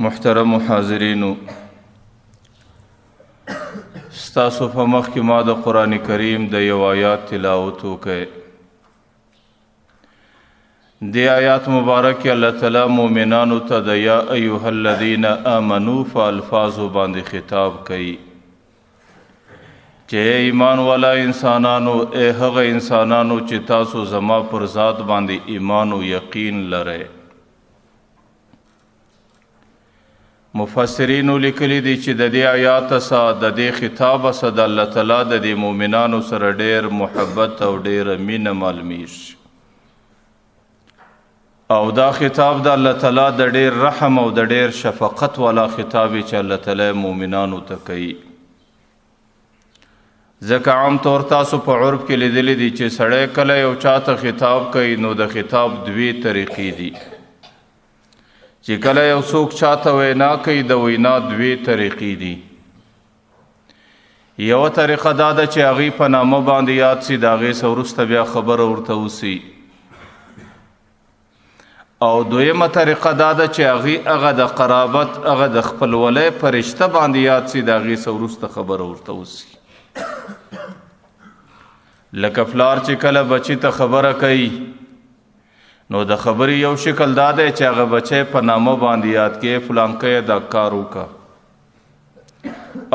محترم حاضرینو، ستاسو په مخ کې ما د قرآن کریم د یو آیات تلاوت وکړ. دی آیات مبارک کې الله تعالی مؤمنانو ته د یا ایها الذین آمنو په الفاظو باندې خطاب کوي چې ایمان والا انسانانو، ای هغه انسانانو چې تاسو زما پر ذات باندې ایمان او یقین لرئ. مفسرینو لیکلي دي چې د دې آیات سره، د دې خطاب سره د الله تعالی د دې مؤمنانو سره ډېر محبت او ډېر مینه معلومیږي، او دا خطاب د الله تعالی د ډېر رحم او د ډېر شفقت والا خطاب چې الله تعالی مؤمنانو ته کوي. ځکه عام طور تاسو په عرف کې لیدلی دي چې سړی کله یو چاته خطاب کوي نو د خطاب دوې طریقې دي. چې کله یو څوک چاته وینا کوي د وینا دوې طریقې دي. یو طریقه دا ده چې هغې په نامه باندې یاد سي، د هغې څخه وروسته بیا خبره ورته وسي. او دویمه طریقه دا ده چې هغې هغه د قرابت، هغه د خپلولۍ په رشته باندې یاد سي، د هغې څخه وروسته خبره ورته وسي. لکه پلار چې کله بچي ته خبره کوي نو د خبرې یو شکل دا دی چې هغه بچی په نامه باندې یاد کړي، فلانکی دا کار وکړه.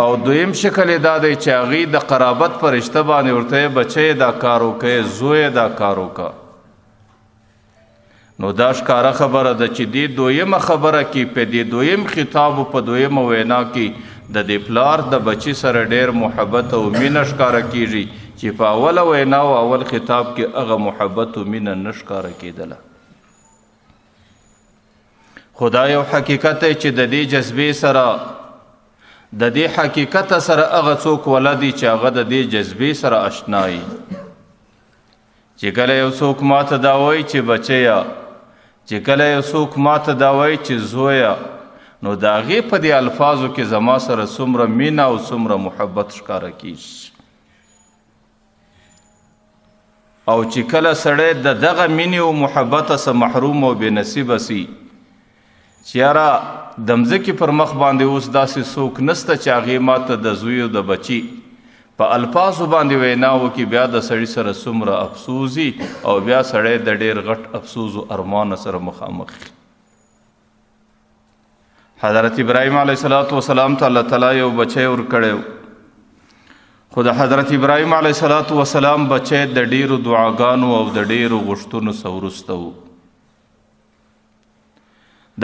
او دویم شکل یې دا دی چې هغې د قرابت په رشته باندې ورته بچی دا کار وکړي، زوی دا کار وکړه. نو دا ښکاره خبره ده چې دې دویمه خبره کې، په دې دویم خطاب او په دویمه وینا کې د دې پلار د بچي سره ډېر محبت او مینه ښکاره کیږي، چې په اوله وینا او اول خطاب کې هغه محبت او مینه نه ښکاره کېدله. خو دا یو حقیقت دی چې د دې جذبې سره، د دې حقیقت سره هغه څوک ولدي چې هغه د دې جذبې سره اشنا وي. چې کله یو څوک ماته دا وایي چې بچیا، چې کله یو څوک ماته دا وایي چې زویا، نو د هغې په دې الفاظو کې زما سره څومره مینه او څومره محبت ښکاره کیږي. او چې کله سړی د دغه مینې او محبت څخه محروم او بې نصیبه سي، چې یاره د مځکې پر مخ باندې اوس داسې څوک نسته چې هغې ماته د زوی او د بچي په الفاظو باندې وینا وکړي، بیا د سړي سره څومره افسوس او بیا سړی د ډېر غټ افسوس او ارمان سره مخامخ. حضرت ابراهیم علیه السلام ته الله تعالی یو بچی ورکړی، خو د حضرت ابراهیم علیه السلام بچی د ډېرو دعاګانو او د ډېرو غوښتنو څخه وروسته و.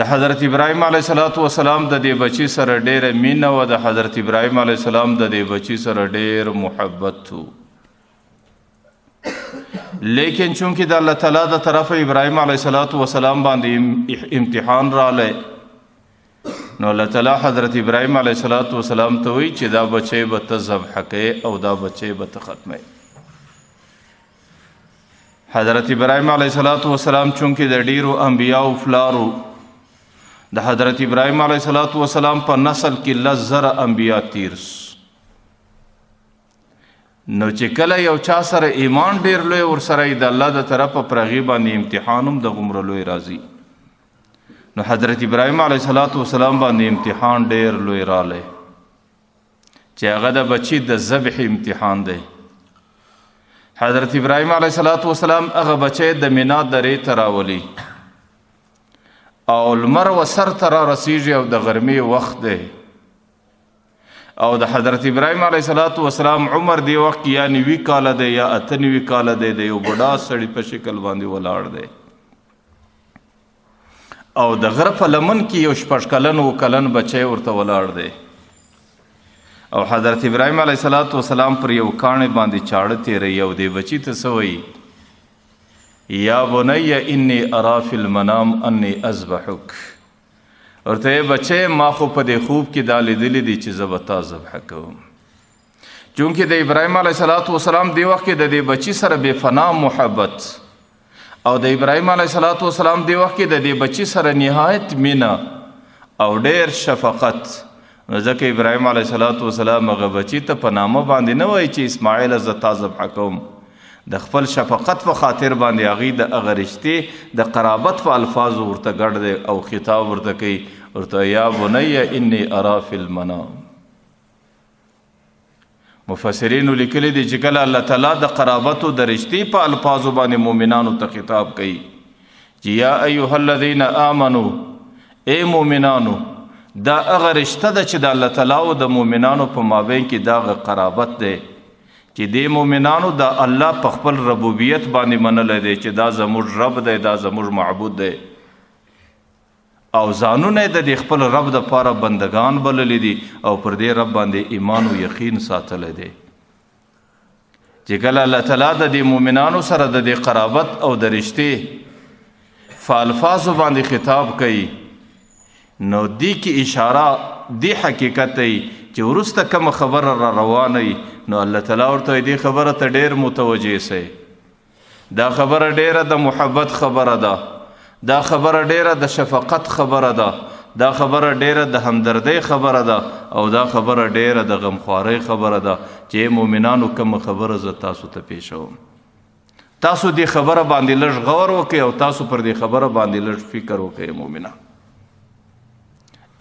د حضرت ابراهیم علیه السلام د دې بچی سره ډېره مینه وه، د حضرت ابراهیم علیه السلام د دې بچی سره ډېر محبت و. لیکن چونکه د الله تعالی د طرفه ابراهیم علیه السلام باندې امتحان راغلی، نو الله تعالی حضرت ابراهیم علیه السلام ته وایي چې دا بچی به ته ذبح کوې او دا بچی به ته ختموې. حضرت ابراهیم علیه السلام چونکه د ډیرو انبیاو پلارو، د حضرت ابراهیم علیه السلام په نسل کې 10,000 انبیا تیر. نو چې کله یو چا سره ایمان ډیر لوی ورسره د الله د طرفه پر هغې باندې امتحان هم دغومره لوی راځي. نو حضرت ابراهیم علیه السلام باندې امتحان ډیر لوی رالی چې هغه د بچي د ذبح امتحان دی. حضرت ابراهیم علیه السلام هغه بچی د مینا درې ته راولي او لمر و سر ته را رسیږي او د غرمې وخت دی، او د حضرت ابراهیم علیه السلام عمر دی وخت یا 90 کاله دی یا 98 کاله دی، د یو بوډا سړي په شکل باندې ولاړ دی، او د غره په لمن کې یو 6 کلن او کلن بچی ورته ولاړ دی. او حضرت ابراهیم علیه السلام پر یو کاڼي باندې چاړه تېروي او دې بچي ته څه وایي؟ یا بنی انی ارا فی المنام انی اذبحک. ورته یې بچی ما خو په دې خوب کې دا لیدلي دي چې زه به تا ذبح کوم. چونکه د ابراهیم علیه السلام دې وخت کې د دې بچي سره بې فنا محبت، او د ابراهیم علیه السلام دې وخت کې د دې بچي سره نهایت مینه او ډېر شفقت، نو ځکه ابراهیم علیه السلام هغه بچي ته په نامه باندې نه وایي چې اسماعیل زه تا ذبح کوم، د خپل شفقت په خاطر باندې هغوی د هغه رشتې د قرابت په الفاظو ورته ګډ دی او خطاب ورته کوي، ورته یا بنی انی ارا فی المنام. مفسرینو لیکلي دي چې کله الله تعالی د قرابت او د رشتې په الفاظو باندې مؤمنانو ته خطاب کوي چې یا ایها الذین آمنو، ای مؤمنانو، دا هغه رشته ده چې د الله تعالی او د مؤمنانو په مابین کې دغه قرابت دی چې دې مؤمنانو د الله په خپل ربوبیت باندې منلی دی چې دا زموږ رب دی، دا زموږ معبود دی، او ځانونه یې د دې خپل رب دپاره بندګان بللي دي او پر دې رب باندې ایمان او یقین ساتلی دی. چې کله الله تعالی د دې مؤمنانو سره د دې قرابت او د رشتې په الفاظو باندې خطاب کوي، نو دې کې اشاره دې حقیقت دی چې وروسته کومه خبره را روانه وي، نو الله تعالی ورته دې خبره ته ډېر متوجه سئ. دا خبره ډېره د محبت خبره ده، دا خبره ډېره د شفقت خبره ده، دا خبره ډېره د همدردۍ خبره ده، او دا خبره ډېره د غمخوارۍ خبره ده چې مؤمنانو کومه خبره زه تاسو ته پېښوم، تاسو دې خبره باندې لږ غور وکئ او تاسو پر دې خبره باندې لږ فکر وکئ. مؤمنان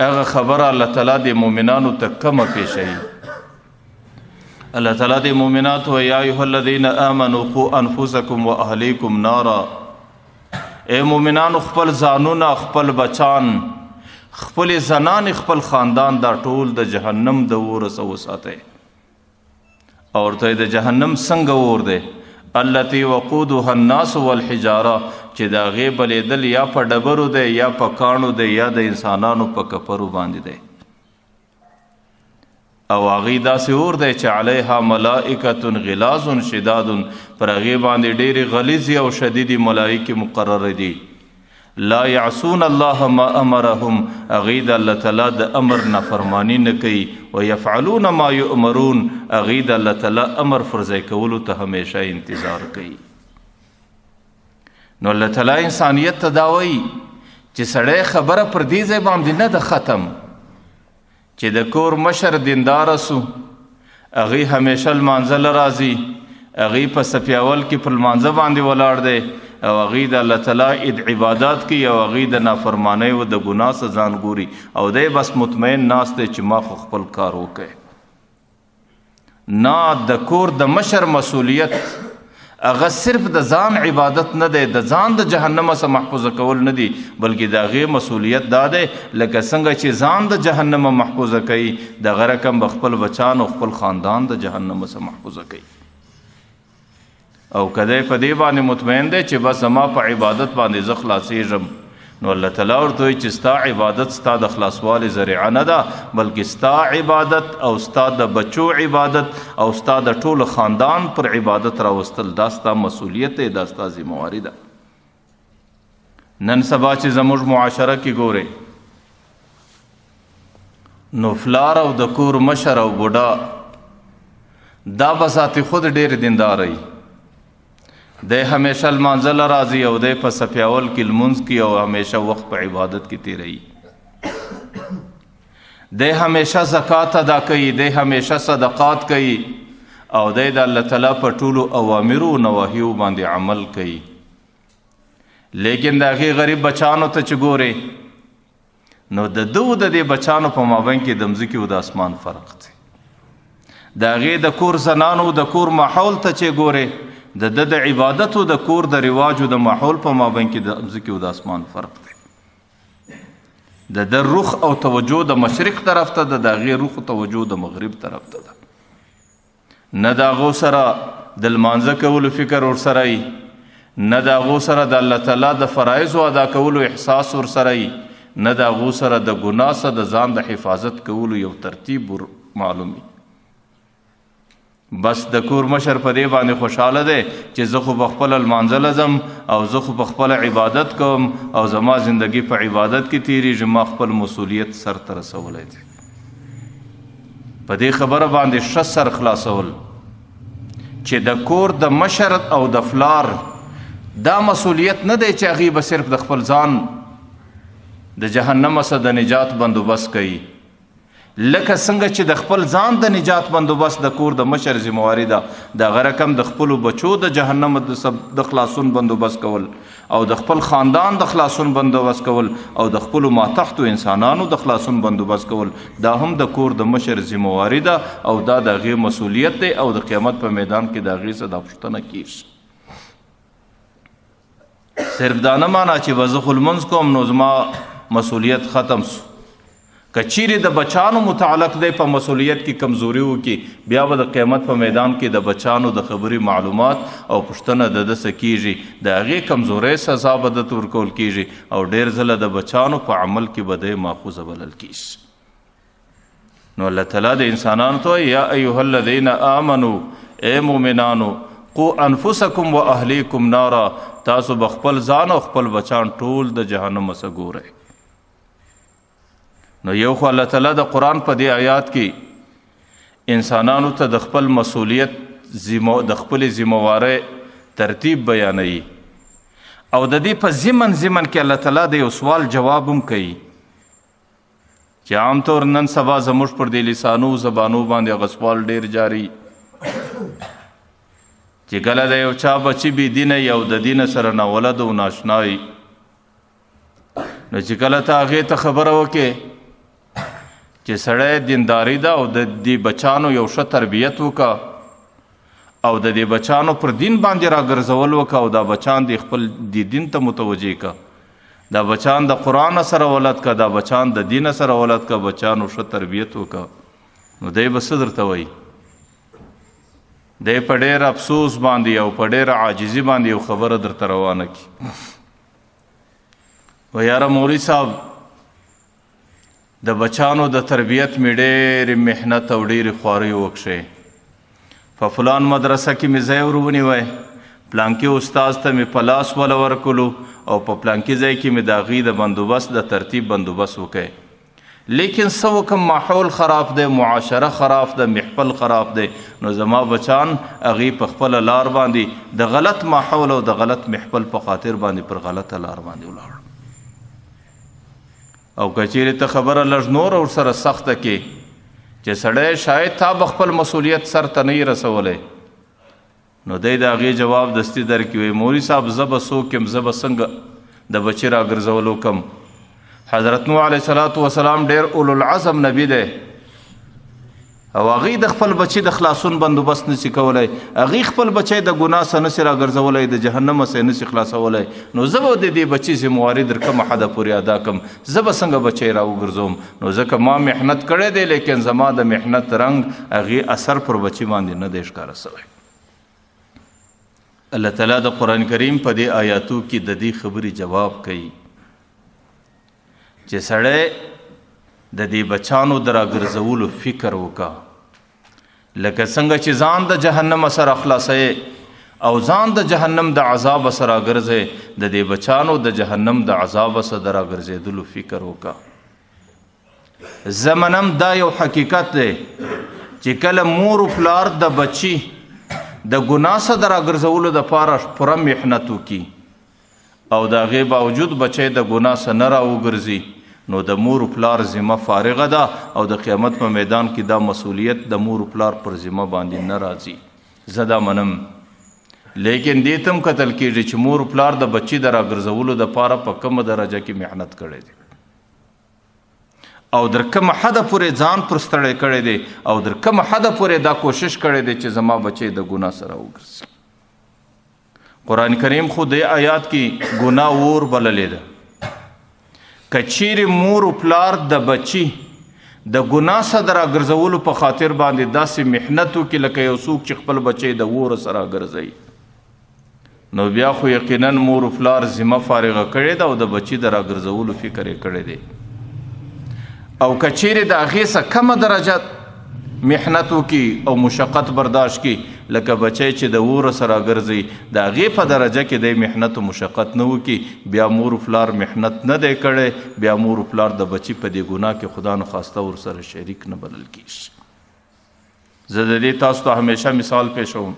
هغه خبره الله تعالی دې مؤمنانو ته کومه پېښوي. الله تعالی دې مؤمناتو یا ایها الذین آمنوا قوا انفسکم واهلیکم نارا، ای مؤمنانو خپل ځانونه، خپل بچان، خپل زنان، خپل خاندان دا ټول د جهنم د اور څخه وساتئ. او ورته د جهنم څنګه اور دی؟ التي وقودها الناس والحجاره، چې د هغې بلېدل یا په ډبرو دی، یا په کاڼو دی، یا د انسانانو په کپرو باندې دی. او هغې داسې اور دی چې علیها ملائکة غلاظ شداد، پر هغې باندې ډېرې غلیظې او شدیدې ملائکې مقررې دي. لا يعصون الله ما امرهم، هغوی د الله تعالی د امر نافرماني نه کوي، ويفعلون ما يؤمرون، هغوی د الله تعالی امر فرض کولو ته همیشه انتظار کوي. نو الله تعالی انسانیت ته دا وایي چې سړی خبره پر دې ځای باندې نه ده ختم چې د کور مشر دینداره سو، هغوی همیشه لمانځه له راځي، هغوی په سپیاول کې پر لمانځه باندې ولاړ دی، او هغوی د الله تعالی اد عبادات کوي، او هغوی د نافرمانۍ او د ګناه څخه ځان ګوري، او دی بس مطمئن ناست دی چې ما خو خپل کار وکړی. نه، د کور د مشر مسؤلیت هغه صرف د ځان عبادت نه دی، د ځان د جهنم څخه محفوظ کول نه دی، بلکې د هغې مسؤلیت دا دی لکه څنګه چې ځان د جهنم محفوظ کوي، دغه رقم به خپل بچان او خپل خاندان د جهنم څخه محفوظ کوي. او که دی په دې باندې مطمئن دی چې بس زما په عبادت باندې زه خلاصېږم، نو الله تعالی ورته وایي چې ستا عبادت ستا د خلاصوالي ذریعه نه ده، بلکې ستا عبادت او ستا د بچو عبادت او ستا د ټولو خاندان پر عبادت راوستل دا ستا مسؤلیت دی، دا ستا ذمهواري ده. نن سبا چې زموږ معاشره کې ګورې، نو فلار او د کور مشر او بوډا دا به ذات خود ډېر دیندار وي، دی همیشه لمانځه له راځي او دی په سپیاول کې لمونځ کوي او همیشه وخت په عبادت کې تېروي، دی همیشه زکات ادا کوي، دی همیشه صدقات کوي، او دی د الله تعالی په ټولو اوامرو او نواهیو باندې عمل کوي. لیکن د هغې غریب بچانو ته چې ګورې، نو د دوو د دې بچانو په مابین کې د مځکې او د اسمان فرق دی. د هغې د کور زنانو د کور ماحول ته چې ګورې، د ده د عبادت او د کور د رواج او د ماحول په مابین کې د مځکې او د اسمان فرق دی. د ده رخ او توجه د مشرق طرف ته ده، د هغې رخ او توجه د مغرب طرف ته ده. نه د هغو سره د لمانځه کولو فکر ورسره وي، نه د هغو سره د الله تعالی د فرایضو ادا کولو احساس ورسره وي، نه د هغو سره د ګناه څخه د ځان د حفاظت کولو یو ترتیب ور معلوم وي. بس د کور مشر په دې باندې خوشحاله دی چې زه خو په خپله لمانځه له ځم او زه خو په خپله عبادت کوم او زما زندګي په عبادت کې تېرېږي، ما خپل مسؤلیت سر ته رسولی دی. په دې خبره باندې ښه سر خلاصول چې د کور د مشر او د فلار دا مسؤلیت نه دی چې هغوی به صرف د خپل ځان د جهنم څخه د نجات بندوبست کوي، لکه څنګه چې د خپل ځان د نجات بندوبست د کور د مشر ذمہواری ده، دغه رقم د خپلو بچو د جهنم د خلاصون بندوبست کول او د خپل خاندان د خلاصون بندوبست کول او د خپلو ماتحتو انسانانو د خلاصون بندوبست کول، دا هم د کور د مشر ذمہواری ده او دا د هغې مسؤلیت دی او د قیامت په میدان کې د هغې څخه دا پوښتنه کیږي. صرف دا نه معنا چې به زه خو لمونځ کوم نو زما مسؤلیت ختم سو. که چیرې د بچانو متعلق دی په مسؤلیت کې کمزوري وکړي، بیا به د قیامت په میدان کې د بچانو د خبرې معلومات او پوښتنه د ده څخه کیږي، د هغې کمزورۍ سزا به ده ته ورکول کیږي او ډېر ځله د بچانو په عمل کې به دی ماخوذه بلل کیږي. نو الله تعالی د انسانانو ته یا ایها الذین آمنو، ای مؤمنانو، قو انفسکم و اهلیکم نارا، تاسو به خپل ځان او خپل بچان ټول د جهنم څخه ګورئ. نو یو خو الله تعالی د قرآن په دې آیات کې انسانانو ته د خپل مسؤلیت د خپلې ذمهوارۍ ترتیب بیانوي او د دې په ضمن ضمن کې الله تعالی د یو سوال جواب هم کوي چې عام طور نن سبا زموږ پر دې لسانو زبانو باندې هغه سوال ډېر جاري چې کله د یو چا بچي بې دینه یو د دین سره ناولد او ناشنا وي، نو چې کله ته هغې ته خبره وکې چې سړی دینداري ده او د دې بچانو یو ښه تربیت وکړه او د دې بچانو پر دین باندې راګرځول وکړه او دا بچان دې خپل دې دین ته متوجه کړه، دا بچان د قرآن سره ولد کړه، دا بچان د دین سره ولد کړه، بچانو ښه تربیت وکړه، نو دی به څه درته وایي؟ دی په ډېر افسوس باندې او په ډېره عاجزي باندې یو خبره درته روانه کړي، و یاره مولوي صاحب د بچانو د تربیت مې ډېرې محنت او ډېرې خوارۍ وکښې، په فلان مدرسه کې مې ځای ور ونیوی، پلانکي استاد ته مې په لاس وله ورکړو او په پلانکي ځای کې مې د هغوی د بندوبست د ترتیب بندوبست وکړی، لیکن څه وکم ماحول خراب دی، معاشره خراب ده، محفل خراب دی، نو زما بچان هغوی په خپله لار باندې د غلط ماحول او د غلط محفل په خاطر باندې پر غلطه لار باندې ولاړ. او که چیرې ته خبره لږ نور ورسره سخته کې چې سړی شاید تا به خپل مسؤلیت سر ته نه یې رسولی، نو دی د هغې جواب دستي درکړي، وایي مولوي صاحب زه به څوک یم، زه به څنګه د بچي راګرځولو کم. حضرت نوح علیه الصلاة والسلام ډېر اولو العزم نبی دی او هغوی د خپل بچي د خلاصون بندوبست نشي کولی، هغوی خپل بچی د ګناه څخه نشي راګرځولی، د جهنم څخه یې نشي خلاصولی، نو زه به د دې بچي ذمهواري در کومه حده پورې ادا کړم، زه به څنګه بچی راوګرځوم؟ نو ځکه ما محنت کړی دی، لیکن زما د محنت رنګ هغې اثر پر بچي باندې نه دی ښکاره شوی. الله تعالی د قرآن کریم په دې آیاتو کې د دې خبرې جواب کوي چې سړی د دې بچانو د راګرځولو فکر وکړه، لکه څنګه چې ځان د جهنم سره خلاصوي او ځان د جهنم د عذاب سره راګرځي، د دې بچانو د جهنم د عذاب سره د راګرځېدلو فکر وکړه. زمنم دا یو حقیقت دی چې کله مور او پلار د بچي د ګناه څخه د راګرځولو دپاره پوره محنت وکړي او د هغې باوجود بچی د ګناه څخه نه راوګرځي، نو د مور او پلار ذمه فارغه ده او د قیامت په میدان کې دا مسؤلیت د مور او پلار پر ذمه باندې نه راځي. زه دا منم، لیکن دې ته هم کتل کېږي چې مور او پلار د بچي د راګرځولو دپاره په کومه درجه کې محنت کړی دی او در کومه حده پورې ځان پر ستړی کړی دی او در کومه حده پورې دا کوشش کړی دی چې زما بچی د ګناه سره وګرځي. قرآن کریم خو دې آیات کې ګناه ور بللې ده. که چیرې مور او پلار د بچي د ګناه څخه د راګرځولو په خاطر باندې داسې محنت وکړي لکه یو څوک چې خپل بچی د اور سره راګرځوي، نو بیا خو یقینا مور او پلار ذمه فارغه کړې ده او د بچي د راګرځولو فکر یې کړی دی. او که چیرې د هغې څخه کمه درجه محنت وکړي او مشقت برداشت کړي، لکه بچی چې د اور سره ګرځي، د هغې په درجه کې دی محنت او مشقت نه وکړي، بیا مور او پلار محنت نه دی کړی، بیا مور او پلار د بچي په دې ګناه کې خدا نخواسته ورسره شریک نه بلل کېږي. زه د دې تاسو ته همیشه مثال پیشوم.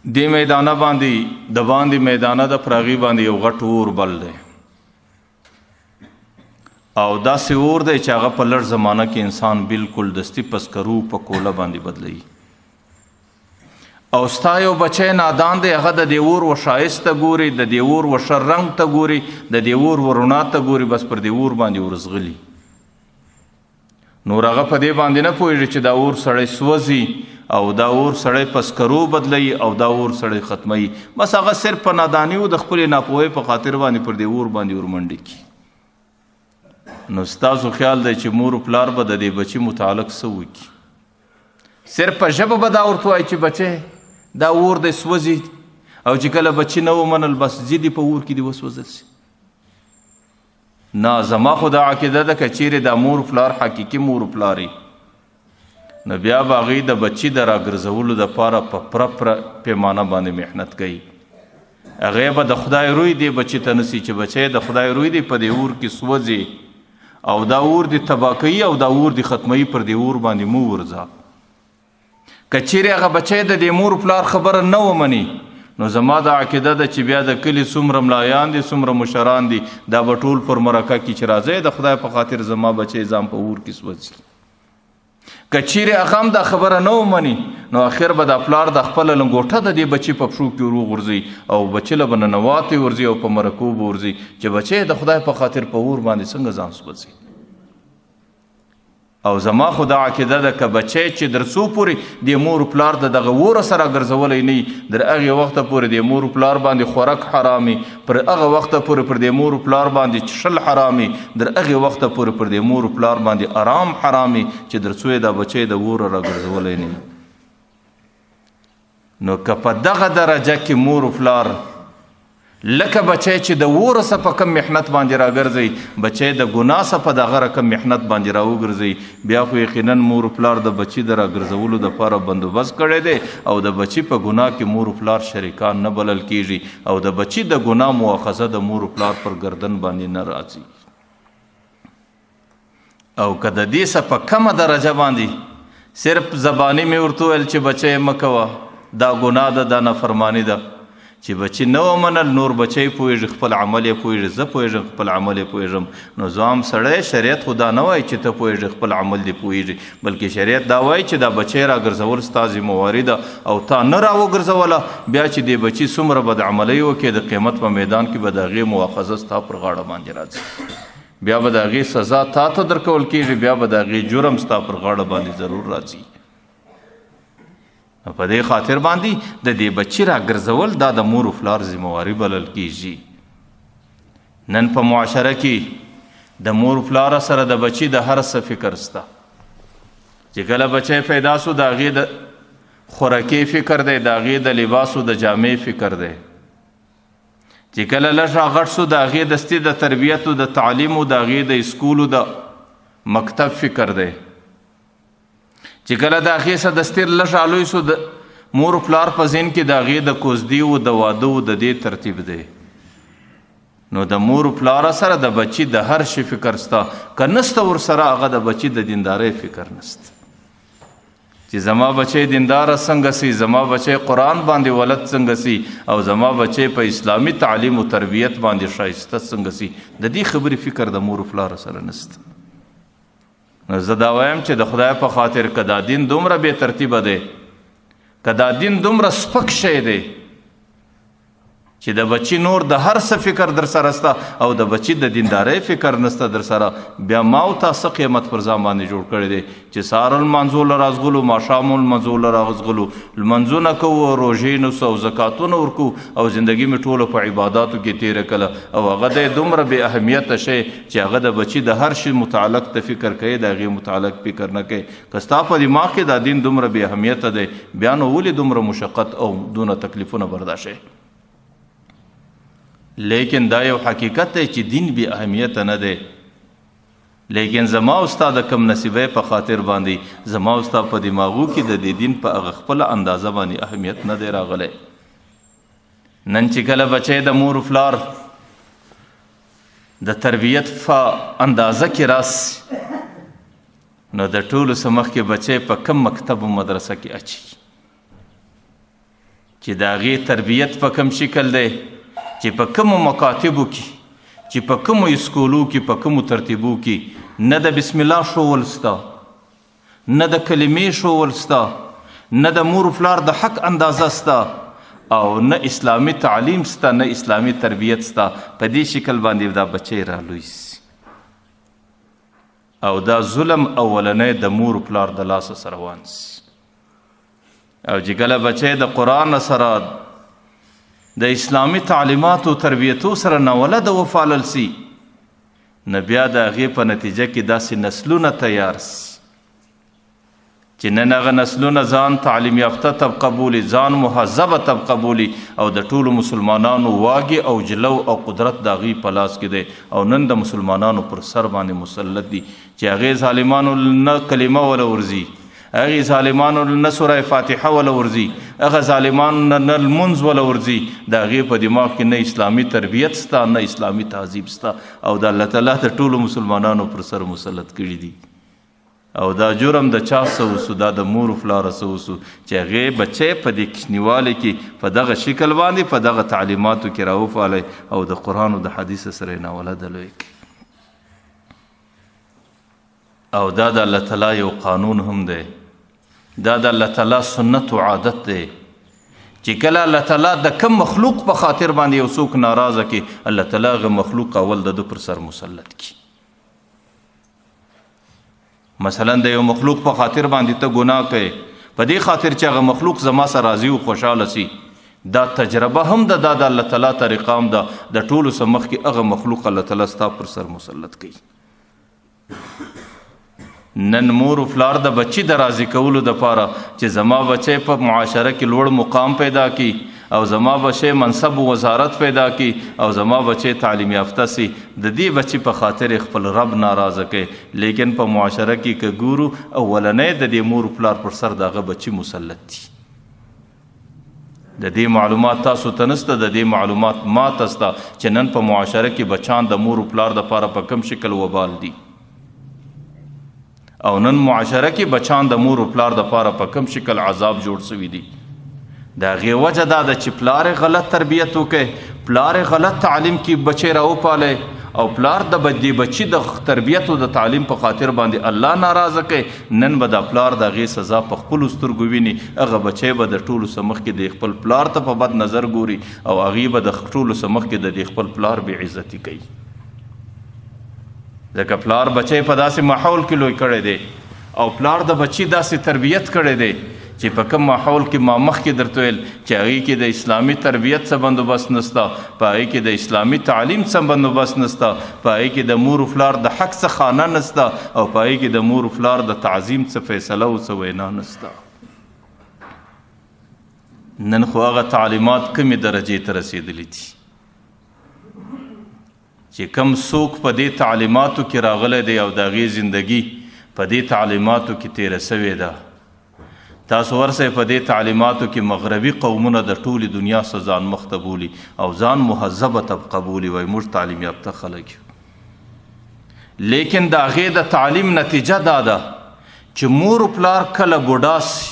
دې میدانه باندې د باندې میدانه د پراغي باندې یو غټ اور بل دی او داسې اور دی چې هغه په لږ زمانه کې انسان بالکل دستي په سکرو په کوله باندې بدلوي. او ستا یو بچی نادان دی، هغه د دې اور و ښایست ته ګوري، د دې اور و ښه رنګ ته ګوري، د دې اور و رڼا ته ګوري، بس پر دې اور باندې ورځغلي. نور هغه په دې باندې نه پوهېږي چې دا اور سړی سوځي او دا اور سړی په سکرو بدلوي او دا اور سړی ختموي. بس هغه صرف په ناداني او د خپلې ناپوهۍ په خاطر باندې پر دې اور باندې ورمنډې کړي. نو ستاسو خیال دی چې مور و پلار به د دې بچي متعلق څه وکړي؟ صرف په ژبه به دا ورته وایي چې بچی دا اور دی سوځي، او چې کله بچي نه ومنل بس ځي دې په اور کې دې وسوځل شي. نه، زما خو دا عقیده ده که چیرې دا مور پلار حقیقي مور پلار وي، نو بیا به هغوی د بچي د راګرځولو دپاره په پوره پوره پیمانه باندې محنت کوي. هغې به د خدای روی دې بچي ته نسی چې بچی د خدای روی دی په دې اور کې سوځي او دا اور دې تباه کوي او دا اور دې ختموي، پر دې اور باندې مو ورځه. که چیرې هغه بچی د دې مور پلار خبره نه ومني، نو زما دا عقیده ده چې بیا د کلي څومره ملایان دي، څومره مشران دي، دا به ټول پر مرکه کې چې راځئ د خدای په خاطر زما بچی ځان په اور کې سوځي. که چیرې هغه هم دا خبره نه ومني، نو اخر به دا پلار د خپله لنګوټه د دې بچي په پښو کې وروغورځوي او بچي له به ننواتې ورځي او په مرکو به ورځي چې بچی د خدای په خاطر په اور باندې څنګه ځان سوځي. او زما خو دا عقیده ده که بچی چې در څو پورې د مور پلار د دغه وره سره ګرځولی نه وي، در هغې وخته پورې د مور پلار باندې خوراک حرامي، پر هغه وخته پورې پر د مور پلار باندې چښل حرامي، در هغې وخته پورې پر د مور پلار باندې آرام حرامي چې در څو یې دا بچی د وره راګرځولی نه وي. نو که په دغه درجه کې مور پلار لکه بچی چې د وره څخه په کم محنت باندې راګرځي، بچی د ګناه څخه په دغه رقم محنت باندې راوګرځي، بیا خو یقینا مور پلار د بچی د راګرځولو دپاره بندوبست کړی دی او د بچی په ګناه کې مور پلار شریکان نه بلل کیږي او د بچی د ګناه مؤاخذه د مور پلار پر ګردن باندې نه راځي. او که د دې څخه په کمه درجه باندې صرف زباني مې ورته وویل چې بچی مه کوه، دا ګناه ده، دا نافرماني ده، چې بچی نه ومنل، نور بچی پوهېږي خپل عمل یې پوهېږي، زه پوهېږم خپل عمل یې پوهېږم. نو ځوان سړی شریعت خو دا نه وایي چې ته پوهېږې خپل عمل دې پوهېږي، بلکې شریعت دا وایي چې دا بچی راګرځول ستا ذمهواري ده او تا نه راوګرځوله، بیا چې دې بچي څومره بدعملۍ وکړي د قیامت په میدان کې به د هغې مؤاخذه ستا پر غاړه باندې راځي، بیا به د هغې سزا تا ته درکول کېږي، بیا به د هغې جرم ستا پر غاړه باندې ضرور راځي. په دې خاطر باندې د دې بچي راګرځول دا د مور و پلار ذمهواري بلل کېږي. نن په معاشره کې د مور و پلار سره د بچي د هر څه فکر سته. چې کله بچی پیدا سو د هغې د خوراکې فکر دی، د هغې د لباسو د جامې فکر دی. چې کله لږ راغټ سو د هغې د ستې د تربیت او د تعلیم او د هغې د اسکولو د مکتب فکر دی. چې کله د هغې څه د ستیر لږ رالوی سو د مور پلار په ذهن کې د هغې د کوزدې او د واده او د دې ترتیب دی. نو د مور پلار سره د بچي د هر شي فکر سته، که نسته ورسره هغه د بچي د دیندارۍ فکر نسته. چې زما بچی دیندار څنګه سي، زما بچی قرآن باندې ولد څنګه سي، او زما بچی په اسلامي تعلیم او تربیت باندې ښایسته څنګه سي، د دې خبرې فکر د مور پلار سره نسته. نو زه دا وایم چې د خدای په خاطر که دا دین دومره بې ترتیبه دی، که دا دین دومره سپک شی دی چې د بچی نور د هر څه فکر در سره سته او د بچی د دیندارۍ فکر نسته در سره، بیا ما او تا څه قیمت پر ځان باندې جوړ کړی دی چې سهار لمانځو له راځغلو، ماښام لمانځو له راځغلو، لمانځونه کوو، روژې نیسو او زکاتونه ورکوو او زندګي مې ټوله په عباداتو کې تېره کړه، او هغه دی دومره بې اهمیته شی چې هغه د بچی د هر شي متعلق ته فکر کوي، د هغې متعلق فکر نه کوي. که ستا په دماغ کې دا دین دومره بې اهمیته دی، بیا نو ولې دومره مشقت او دونه تکلیفونه برداشت؟ لیکن دا یو حقیقت دی چې دین بې اهمیته نه دی، لیکن زما او ستا د کم نصیبۍ په خاطر باندې زما او ستا په دماغو کې د دې دین په هغه خپله اندازه باندې اهمیت نه دی راغلی. نن چې کله بچی د مور و پلار د تربیت په اندازه کې راسي، نو د ټولو څخه مخکې بچی په کم مکتب او مدرسه کې اچي چې د هغې تربیت په کم شکل دی، چې په کومو مکاتبو کې چې په کومو اسکولو کې، په کومو ترتیبو کې نه د بسم الله ښوول سته، نه د کلمې ښوول سته، نه د مور پلار د حق اندازه سته، او نه اسلامي تعلیم سته، نه اسلامي تربیت سته. په دې شکل باندې دا بچی رالوی سي. او دا ظلم اولنی د مور پلار د لاسه سره روان سي. او چې کله بچی د قرآن سره، د اسلامي تعلیماتو تربیتو سره ناولده وفالل سي، نو بیا د هغې په نتیجه کې داسې نسلونه تیار سي چې نن هغه نسلونه ځان تعلیم یافته طبقه بولي، ځان مهذبه طبقه بولي، او د ټولو مسلمانانو واګې او جلو او قدرت د هغوی په لاس کې دی، او نن د مسلمانانو پر سر باندې مسلط دي چې هغې ظالمانو نه کلمه وله ورځي، هغې ظالمانو نه سوره فاتحه وله ورځي، هغه ظالمانو نه لمونځ وله ورځي. د هغې په دماغ کې نه اسلامي تربیت سته، نه اسلامي تهذیب سته، او د الله تعالی د ټولو مسلمانانو پر سر مسلط کړي دي. او دا جرم د چا څه وسو؟ دا د مور پلار څه وسو چې هغې بچی په دې کوچنیوالي کې په دغه شکل باندې په دغه تعلیماتو کې راوفالی او د قرآن او د حدیث سره یې ناولده لوی کړي. او دا د الله تعالی یو قانون هم دی، دا د الله تعالی سنت او عادت دی چې کله الله تعالی د کم مخلوق په خاطر باندې یو څوک ناراضه کړي، الله تعالی هغه مخلوق اول د ده پر سر مسلط کړي. مثلا د یو مخلوق په خاطر باندې ته ګناه کوې، په دې خاطر چې هغه مخلوق زما سره راضي او خوشحاله سي، دا تجربه هم ده، دا د الله تعالی طریقه هم ده. د ټولو څخه مخکې هغه مخلوق الله تعالی ستا پر سر مسلط کوي. نن مور او پلار د بچی د راضي کولو دپاره چې زما بچی په معاشره کې لوړ مقام پیدا کړي، او زما بچی منصب و وزارت پیدا کړي، او زما بچی تعلیم یافته سي، د دې بچی په خاطر خپل رب ناراضه کوي. لیکن په معاشره کې که ګورو، اولنی د دې مور او پلار پر سر د هغه بچی مسلط دي. د دې معلومات تاسو ته نشته، د دې معلومات ما ته سته چې نن په معاشره کې بچان د مور او پلار دپاره په کم شکل وبال دي، او نن معاشره کې بچان د مور او پلار دپاره په کم شکل عذاب جوړ سوي دي. د هغې وجه دا ده چې پلار یې غلط تربیت وکړي، پلار یې غلط تعلیم کې بچی راوپالی، او پلار د دې بچي د تربیت او د تعلیم په خاطر باندې الله ناراضه کوي. نن به دا پلار د هغې سزا په خپلو سترګو ویني، هغه بچی به د ټولو څخه مخکې د خپل پلار ته په بد نظر ګوري، او هغې به د ټولو څخه مخکې د دې خپل پلار بې عزتي کوي. ځکه پلار بچی په داسې ماحول کې لوی کړی دی، او پلار د بچي داسې تربیت کړی دی چې په کوم ماحول کې ما مخکې درته ویل چې هغې کې د اسلامي تربیت څه بندوبست نشته، په هغې کې د اسلامي تعلیم څه بندوبست نشته، په هغې کې د مور و پلار د حق څه خانه نشته، او په هغې کې د مور و پلار د تعظیم څه فیصله او څه وینا نشته. نن خو هغه تعلیمات کمې درجې ته رسېدلي دي چې کم څوک په دې تعلیماتو کې راغلی دی او د هغې زندګي په دې تعلیماتو کې تېره سوې ده. تاسو ورسئ په دې تعلیماتو کې مغربي قومونه د ټولې دنیا څخه ځان مخته بولي او ځان مهذبه طبقه بولي، وایي موږ تعلیم یافته خلک یو. لیکن د هغې د تعلیم نتیجه دا ده چې مور و پلار کله بوډا سي،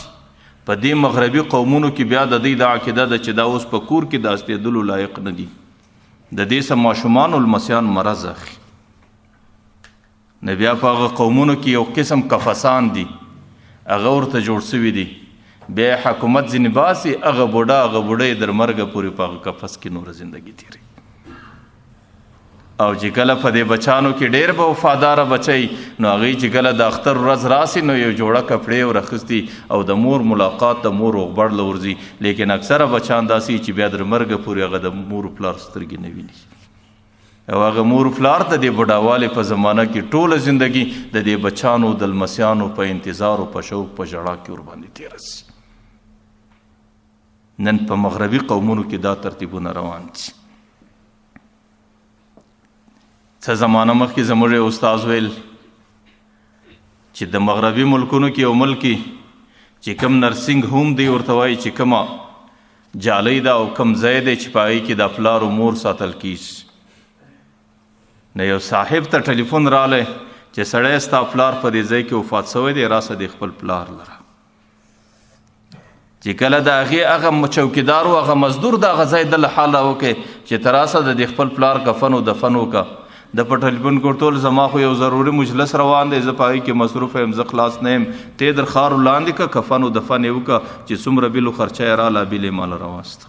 په دې مغربي قومونو کې بیا د دوی دا عقیده ده چې دا اوس په کور کې د استېدلو لایق نه دي، د دې څخه ماشومان او لمسیان مرض اخلي. نو بیا په هغه قومونو کې یو قسم قفسان دي، هغه ورته جوړ سوي دي، بیا حکومت ځینې باسي، هغه بوډا هغه بوډۍ در مرګه پورې په هغه قفس کې نوره زندګي تېروي. او چې کله په دې بچانو کې ډېر به وفاداره بچی، نو هغوی چې کله د اختر ورځ راسي نو یو جوړه کپړې ور اخیستي او د مور ملاقات د مور روغبړ له ورځي. لیکن اکثره بچان داسې چې بیا در مرګه پورې هغه د مور پلار سترګې نه ویني، او هغه مور پلار د دې بوډاوالي په زمانه کې ټوله زندګي د دې بچانو د لمسیانو په انتظار او په شوق په ژړا کې ورباندې تېره سي. نن په مغربي قومونو کې دا ترتیبونه روان دي. څه زمانه مخکې زموږ یو استاد ویل چې د مغربي ملکونو کې یو ملک کې چې کوم nursing home دی ورته وایي چې کومه جالۍ ده او کوم ځای دی چې په هغې کې د پلار او مور ساتل کېږي. نو یو صاحب ته ټلیفون راغلی چې سړی ستا پلار په دې ځای کې وفات شوی دی، راسه دې خپل پلار لره. چې کله د هغې هغه چوکیدار و، هغه مزدور د هغه ځای دله حال راوکړي چې ته راسه د دې خپل پلار کفن و دفن وکړه. د په ټلیفون کې ورته وویل زما خو یو ضروري مجلس روان دی، زه په هغې کې مصروف یم، زه خلاص نه یم، ته یې در ښار وړاندې کړه، کفن و دفن یې وکړه، چې څومره بیل و خرچه یې راله بیل یې ماله راوسته.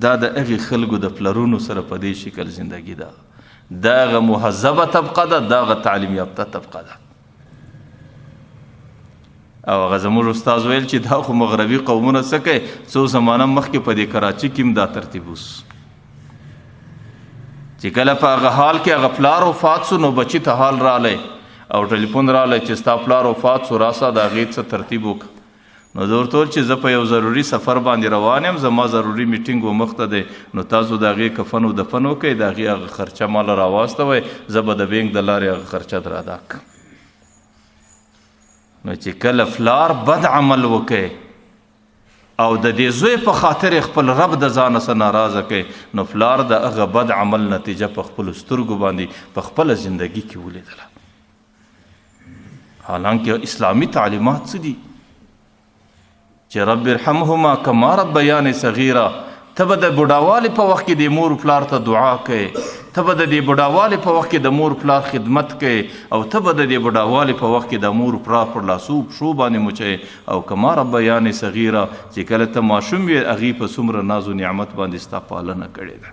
دا د هغې خلکو د پلرونو سره په دې شکل زندګي ده. دا هغه مهذبه طبقه ده، دا هغه تعلیم یافته طبقه ده. او هغه زموږ استاد ویل چې دا خو مغربي قومونه څه کوي، څو زمانه مخکې په دې کراچي کې هم دا ترتیب اوس چې کله په هغه حال کې هغه پلار وفات سو، نو بچي ته حال رالی او ټلیفون رالی چې ستا پلار وفات سو، راسه د هغې څه ترتیب وکړه. نو زه ورته وویل چې زه په یو ضروري سفر باندې روان یم، زما ضروري میټینګ و مخته دی، نو تاسو د هغې کفن و دفن وکړئ، د هغې هغه خرچه ماله راواستوئ، زه به د بینک د لارې هغه خرچه در ادا کړم. نو چې کله پلار بد عمل وکړي او د دې زوی په خاطر خپل رب د ځانه سره ناراضه کړي، نو پلار د هغه بد عمل نتیجه په خپلو سترګو باندې په خپله زندګي کې ولیدله. حالانکه اسلامي تعلیمات څه دي چې رب ارحمهما کما ربیانی صغیرا، ته به د بوډاوالي په وخت کې د مور پلار ته دعا کوې، ته به د دې بوډاوالي په وخت کې د مور پلار خدمت کوې، او ته به د دې بوډاوالي په وخت کې د مور پلار پر لاسو پښو باندې مچوې، او کما ربیانی صغیرا، چې کله ته ماشوم وې هغې په څومره ناز و نعمت باندې ستا پالنه کړې ده.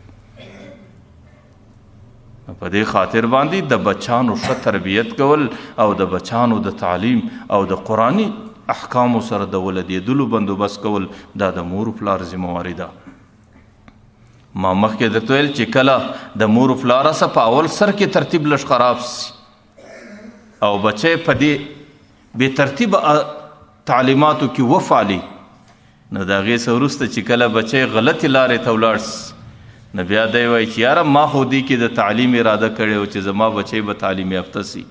په دې خاطر باندې د بچانو ښه تربیت کول او د بچانو د تعلیم او د قرآني احکامو سره د ولدېدلو بندوبست کول دا د مور پلار ذمهواري ده. ما مخکې درته ویل چې کله د مور پلار سره په اول سر کې ترتیب لږ خراب سي او بچی په دې بې ترتیبه تعلیماتو کې وفالي، نو د هغې څخه وروسته چې کله بچی غلطې لارې ته ولاړ سي، نو بیا دی وایي چې یاره ما خو دې کې د تعلیم اراده کړې وه چې زما بچی به تعلیم یافته سي،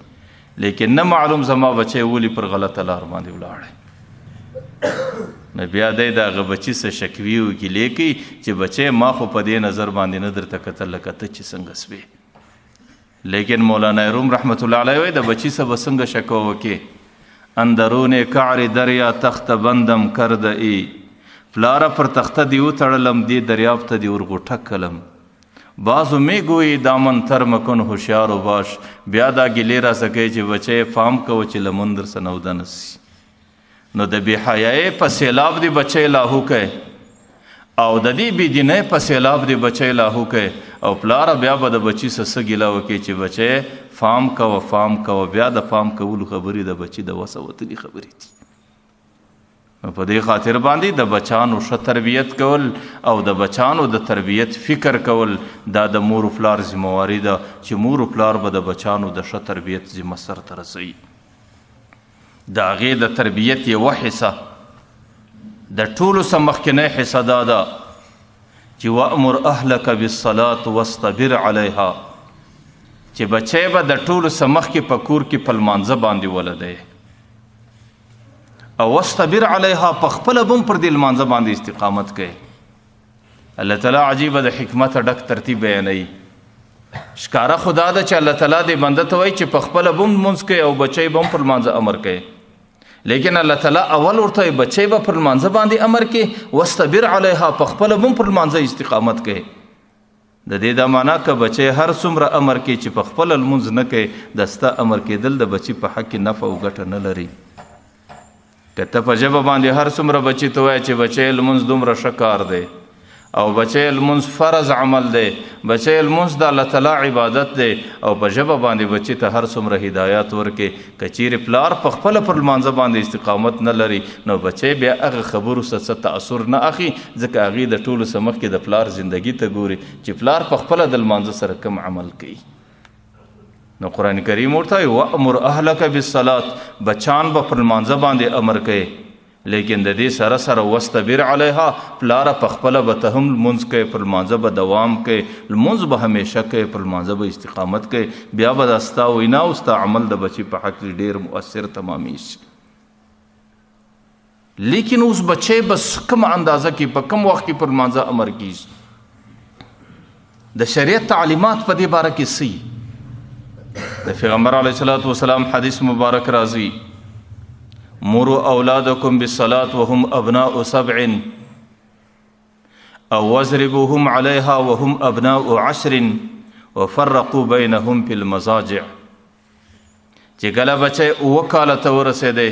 لیکن نه معلوم زما بچی ولې پر غلطه لار باندې ولاړی. نو بیا دی د هغه بچي څه شکوي او ګیلې کوي چې بچی ما خو په دې نظر باندې نه درته کتل لکه ته چې څنګه سوې. لیکن مولانا روم رحمت الله علیه وایي د بچي څه به څنګه شکوه وکې، اندرون کعر دریا تخت بندم کرد ای، پلاره پر تخته دی وتړلم، دې دریاب ته دی ورغوټه کلم، بعضو می ګویی دامن تر مکن هوښیار و باش. بیا دا ګیلې راسه کوي چې بچی فام کوه چې لمن در سره نوده نه سي. نو د بې حیایۍ په سیلاب دې بچی لاهو کوي او د دې بې دینۍ په سیلاب دې بچی لاهو کوي، او پلاره بیا به د بچي څه څه ګیله وکړي چې بچی فام کوه فام کوه. بیا د فام کولو خبرې د بچي د وسه وتلي خبرې دي. نو په دې خاطر باندې د بچانو ښه تربیت کول او د بچانو د تربیت فکر کول دا د مور و پلار ذمهواري ده چې مور و پلار به د بچانو د ښه تربیت ذمه سر ته رسوي. د هغې د تربیت یوه حصه د ټولو څخه مخکنۍ حصه دا ده چې وامر اهلک بالصلاة واصطبر علیها، چې بچی به د ټولو څخه مخکې په کور کې په لمانځه باندې ولدی او واصطبر علیها، په خپله به هم پر دې لمانځه باندې استقامت کوي. الله تعالی عجیبه د حکمت ډک ترتیب بیانوي. ښکاره خو دا ده چې الله تعالی دې بنده ته وایي چې په خپله به هم لمونځ کوي او بچی به هم پر لمانځه امر کوي، لیکن الله تعالی اول ورته وایي بچی به پر لمانځه باندې امر کوي، واصطبر علیها، په خپله به هم پر لمانځه استقامت کوي. د دې دا معنا که بچی هر څومره امر کوي چې په خپله لمونځ نه کوي، د ستا امر کېدل د بچي په حق کې نفع او ګټه نه لري. که ته په ژبه باندې هر څومره بچي ته وایې چې بچی لمونځ دومره ښه کار دی او بچی لمونځ فرض عمل دی، بچی لمونځ د الله تعالی عبادت دی، او په ژبه باندې بچي ته هر څومره هدایات ورکې، که چیرې پلار په خپله پر لمانځه باندې استقامت نه لري، نو بچی بیا هغه خبرو څه څه تاثر نه اخلي، ځکه هغې د ټولو څه مخکې د پلار زندګي ته ګوري چې پلار په خپله د لمانځه سره کوم عمل کوي. نو قرآن کریم ورته وایي وامر اهلک بالصلاة، بچان به پر لمانځه باندې امر کوي، لیکن د دې سره سره واصطبر علیها، پلاره په خپله به ته هم لمونځ کوې، پر لمانځه به دوام کوې، لمونځ به همیشه کوې، پر لمانځه به استقامت کوې، بیا به دا ستا وینا او ستا عمل د بچي په حق کې ډېر مؤثر تمامیږي. لیکن اوس بچی بس کوم اندازه کې په کوم وخت کې پر لمانځه امر کیږي؟ د شریعت تعلیمات په دې باره کې څه دي؟ د پیغمبر علیه الصلاة والسلام حدیث مبارک راځي، مروا اولادکم بالصلاة وهم ابناء سبع او واضربوهم علیها وهم ابناء عشر وفرقوا بینهم فی المضاجع. چې کله بچی اووه کاله ته ورسېدی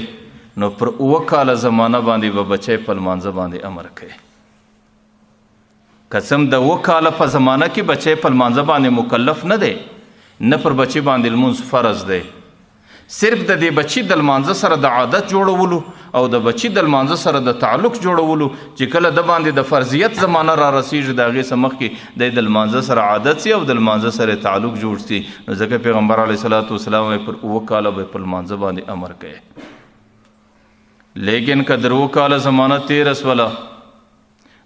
نو پر اووه کاله زمانه باندې به بچی په لمانځه باندې امر کوي. که څه هم د اووه کاله په زمانه کې بچی په لمانځه باندې مکلف نه دی، نه پر بچی باندې لمونځ فرض دی، صرف د دې بچی د لمانځه سره د عادت جوړولو او د بچی د لمانځه سره د تعلق جوړولو، چې کله د باندې د فرضیت زمانه را رسیږي د هغې څخه مخکې دی د لمانځه سره عادت سي او د لمانځه سره تعلق جوړ سي. نو ځکه پیغمبر علیه الصلاة والسلام یې پر اووه کاله به پر لمانځه باندې امر کوي. لیکن که در اووه کاله زمانه تېره سوله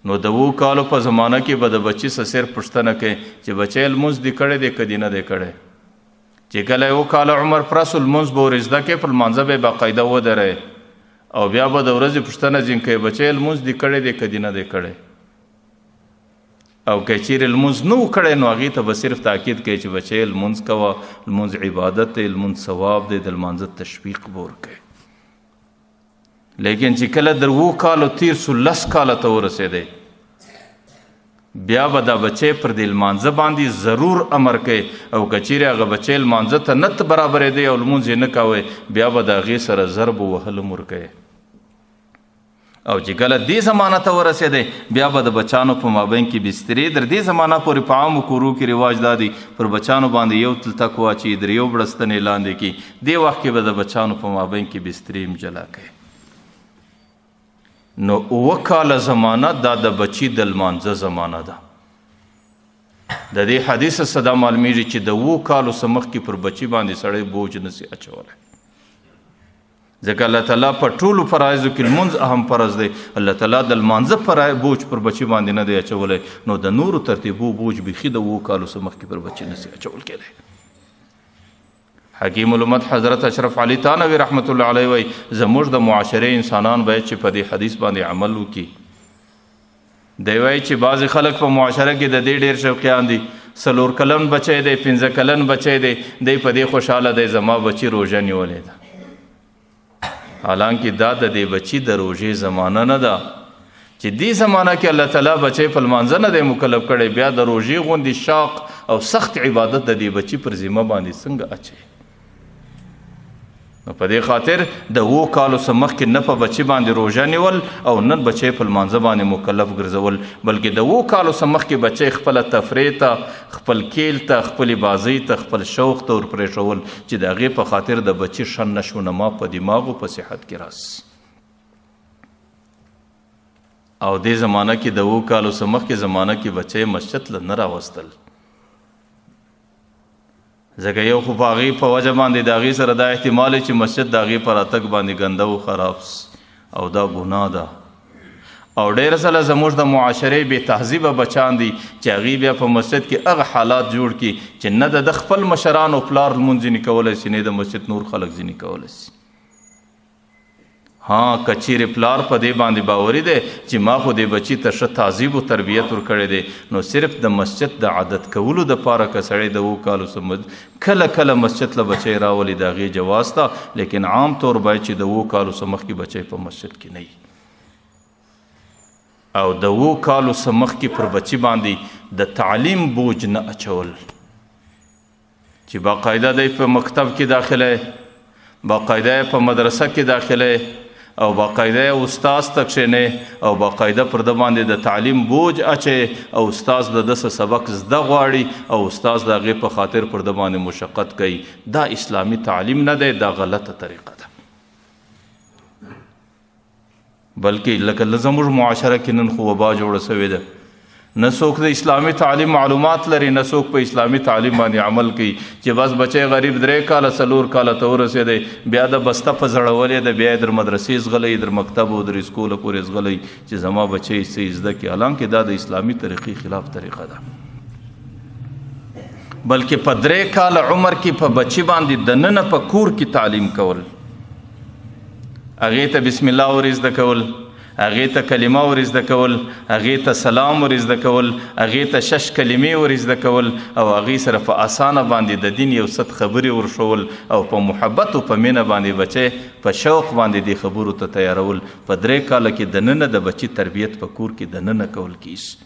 نو د اوو کالو په زمانه کې به د بچي څخه صرف پوښتنه کوي چې بچی لمونځ دې کړی دی که دې نه دی کړی. چې کله یو کال عمر پوره سو لمونځ به ور زده کړې، په لمانځه به یې باقاعده ودرې او بیا به د ورځې پوښتنه ځین کوي بچی لمونځ دې کړی دی که دې نه دی کړی. او که چیرې لمونځ نه و کړی نو هغې ته به صرف تاکید کوي چې بچی لمونځ کوه، لمونځ عبادت دی، لمونځ ثواب دی، د لمانځه تشویق به ورکوي. لیکن چې کله در اوو کالو تیر سو لس کاله ته ورسېدی بیا به دا بچی پر دې لمانځه باندې ضرور امر کوي، او که چیرې هغه بچی لمانځه ته نه برابرېدی او لمونځ یې نه کاوی بیا به د هغې سره ضرب وهل هم ورکوي. او چې کله دې زمانه ته ورسېدی بیا به د بچانو په مابین کې بسترې در دې زمانه پورې په عامو کورو کې رواج دا دی پر بچانو باندې یو تلتک واچي، در یو بړستنې لاندې کړي، دې وخت کې به د بچانو په مابین کې بسترې هم جلا کوي. نو اووه کاله زمانه دا د بچي د لمانځه زمانه ده. د دې حدیث څخه دا معلومیږي چې د اوو کالو څخه مخکې پر بچي باندې سړی بوج نسي اچولی، ځکه الله تعالی په ټولو فرایضو کې لمونځ اهم فرض دی. الله تعالی د لمانځه بوج پر بچي باندې نه دی اچولی، نو د نورو ترتیبو بوج بیخي د اوو کالو څخه مخکې پر بچي نسي اچول کېدی. حکیم الامت حضرت اشرف علي تانوي رحمت الله علیه وایي زموږ د معاشرې انسانان باید چې په دې حدیث باندې عمل وکړي. دی وایي چې بعضې خلک په معاشره کې د دې ډېر شوقیان دي، څلور کلن بچی دی، پنځه کلن بچی دی، دی په دې خوشحاله دی زما بچي روژه نیولې ده. حالانکه دا د دې بچي د روژې زمانه نه ده، چې دې زمانه کې الله تعالی بچی په لمانځه نه دی مکلف کړی، بیا د روژې غوندې شاق او سخت عبادت د دې بچي پر ذمه باندې څنګه اچوي؟ نو په دې خاطر د اوو کالو څخه مخکې نه په بچي باندې روژه نیول او نه بچی په لمانځه باندې مکلف ګرځول، بلکې د اوو کالو څخه مخکې بچی خپله تفریح ته، خپل کیل ته، خپلې بازۍ ته، خپل شوق ته ورپرېښول چې د هغې په خاطر د بچي ښه نشونما په دماغ او په صحت کې راسي. او دې زمانه کې د اوو کالو څخه مخکې زمانه کې بچی مسجد له نه راوستل، ځکه یو خو په هغې په وجه باندې د هغې سره دا احتمال چې مسجد د هغې په راتګ باندې ګنده و خراب سي او دا ګناه ده. او ډېر ځله زموږ د معاشرې بې تهذیبه بچان دي چې هغې بیا په مسجد کې هغه حالات جوړ کړي چې نه د ده خپل مشران او پلار لمونځ ځینې کولی سي، نه د مسجد نور خلک ځینې کولی سي. ها که چیرې پلار په دې باندې باوري دی چې ما خو دې بچي ته ښه تهذیب او تربیت ورکړی دی، نو صرف د مسجد د عادت کولو دپاره که سړی د اوو کالو څخه کله کله مسجد له بچی راولي د هغې جواز ته، لیکن عام طور باید چې د اوو کالو څخه مخکې بچی په مسجد کې نه وي. او د اوو کالو څخه مخکې پر بچي باندې د تعلیم بوج نه اچول، چې باقاعده دی په مکتب کې داخله، باقاعده په مدرسه کې داخله او باقاعده استاد ته کښېنې او باقاعده پر ده باندې د تعلیم بوج اچوي او استاد د ده څه سبق زده غواړي او استاد د هغې په خاطر پر ده باندې مشقت کوي، دا اسلامي تعلیم نه دی، دا غلطه طریقه ده. بلکې لکه زموږ معاشره کې نن خو وبا جوړه سوې ده، نه څوک د اسلامي تعلیم معلومات لري، نه څوک په اسلامي تعلیم باندې عمل کوي، چې بس بچی غریب درې کاله څلور کاله ته ورسېدی بیا د بسته په زړولې ده، بیا یې در مدرسې ځغلوي، در مکتب او در اسکوله پورې ځغلوي چې زما بچی څه یې زده کړي. حالانکه دا د اسلامي طریقې خلاف طریقه ده. بلکې په درې کاله عمر کې په بچی باندې دننه په کور کې تعلیم کول، هغې ته بسم الله ور زده کول، هغې ته کلمه ور زده کول، هغې ته سلام ور زده کول، هغې ته شش کلمې ور زده کول، او هغې سره په اسانه باندې د دین یو ست خبرې ورښول، او په محبت او په مینه باندې بچی په شوق باندې دې خبرو ته تیارول. په 3 کاله کې دننه د بچي تربیت په کور کې دننه کول کیږي.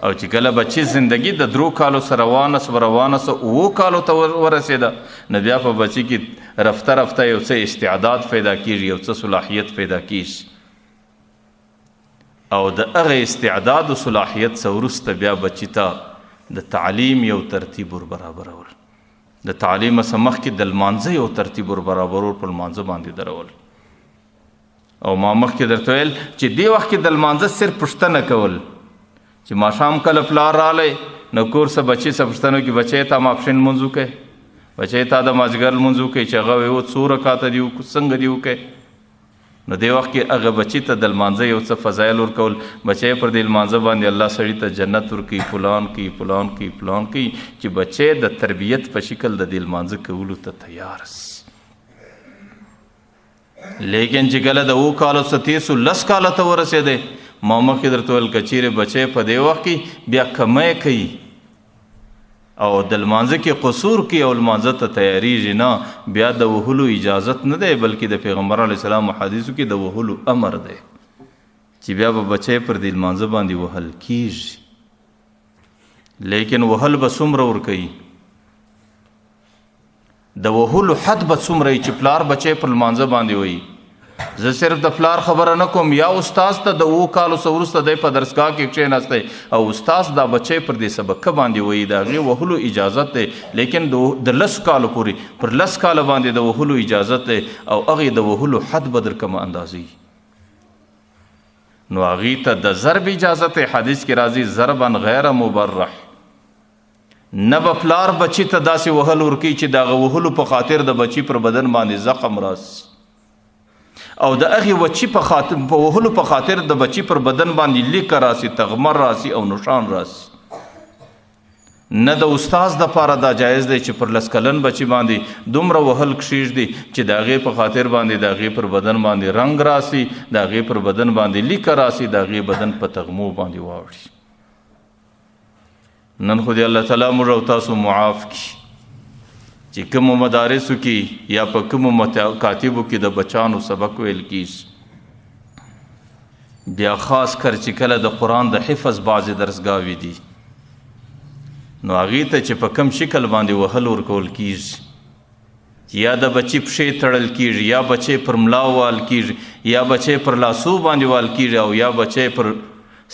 او چې کله بچی زندگی د 3 کالو سره روانه سوه، روانه سوه، 7 کالو ته ورسېده، نو بیا په بچي کې رفته رفته یو څه استعداد پیدا کیږي، یو څه صلاحیت پیدا کیږي، او د هغه استعداد او صلاحیت څخه وروسته بیا بچي ته د تعلیم یو ترتیب ور برابرول، د تعلیم څخه مخکې د لمانځه یو ترتیب ور برابرول، په لمانځه باندې درول. او ما مخکې درته ویل چې دې وخت کې د لمانځه صرف پوښتنه کول، چې ماښام کله پلار راغلی نو کور څه بچي څه پوښتنه وکړي، بچی تا ماپښین لمونځ وکړی، بچی تا د مازدیګر لمونځ وکړی، چې هغه وایي څو رکعته دي وکړو، څنګه دي وکړی. نو دې وخت کې هغه بچي ته د لمانځه یو څه فضایل ورکول، بچی پر دې لمانځه باندې الله سړي ته جنت ورکوي، فلان کوي، فلان کوي، فلان کوي، چې بچی د تربیت په شکل د دې لمانځه کولو ته تیار سي. لیکن چې کله د 7 کالو څخه تېر سو، 10 کاله ته ورسېدی، ما مخکې درته وویل که چیرې بچی په دې وخت کې بیا کمی کوي او د لمانځه کې قصور کوي او لمانځه ته تیاریږي نه، بیا د وهلو اجازت نه دی، بلکې د پیغمبر علیه السلام حدیثو کې د وهلو امر دی چې بیا به بچی پر دې لمانځه باندې وهل کیږي. لیکن وهل به څومره ورکوي، د وهلو حد به څومره وي چې پلار بچی پر لمانځه باندې وایي. زه صرف د پلار خبره نه کوم، یا استاد ته د 7 کالو څخه وروسته دی په درسګاه کې کښېناستی او استاد دا بچی پر دې سبقه باندې وایي، د هغې وهلو اجازت دی، لیکن د 10 کالو پورې پر 10 کاله باندې د وهلو اجازت دی، او هغې د وهلو حد به در کومه اندازه وي. نو هغې ته د ضرب اجازت دی. حدیث کې راځي ضربا غیر مبرح، نه به پلار بچي ته داسې وهل ورکوي چې د هغه وهلو په خاطر د بچي پر بدن باندې زخم راسي، او د هغې وچي په خاطر، په وهلو په خاطر د بچي پر بدن باندې لیکه راسي، تغمر راسي او نشان راسي. نه د استاد دپاره دا جایز دی چې پر 10 کلن بچي باندې دومره وهل کښېږدي چې د هغې په خاطر باندې د هغې پر بدن باندې رنګ راسي، د هغې پر بدن باندې لیکه راسي، د هغې بدن په تغمو باندې واوړي. نن خو دې الله تعالی موږ او تاسو معاف کړي چې کومو مدارسو کې یا په کومو مکاتبو کې د بچانو سبق ویل کیږي، بیا خاص کر چې کله د قرآن د حفظ بعضې درسګاوې دي، نو هغې ته چې په کم شکل باندې وهل ورکول کیږي، یا د بچي پښې تړل کیږي، یا بچی پر ملا وال کیږي، یا بچی پر لاسو باندې وال کیږي، او یا بچی پر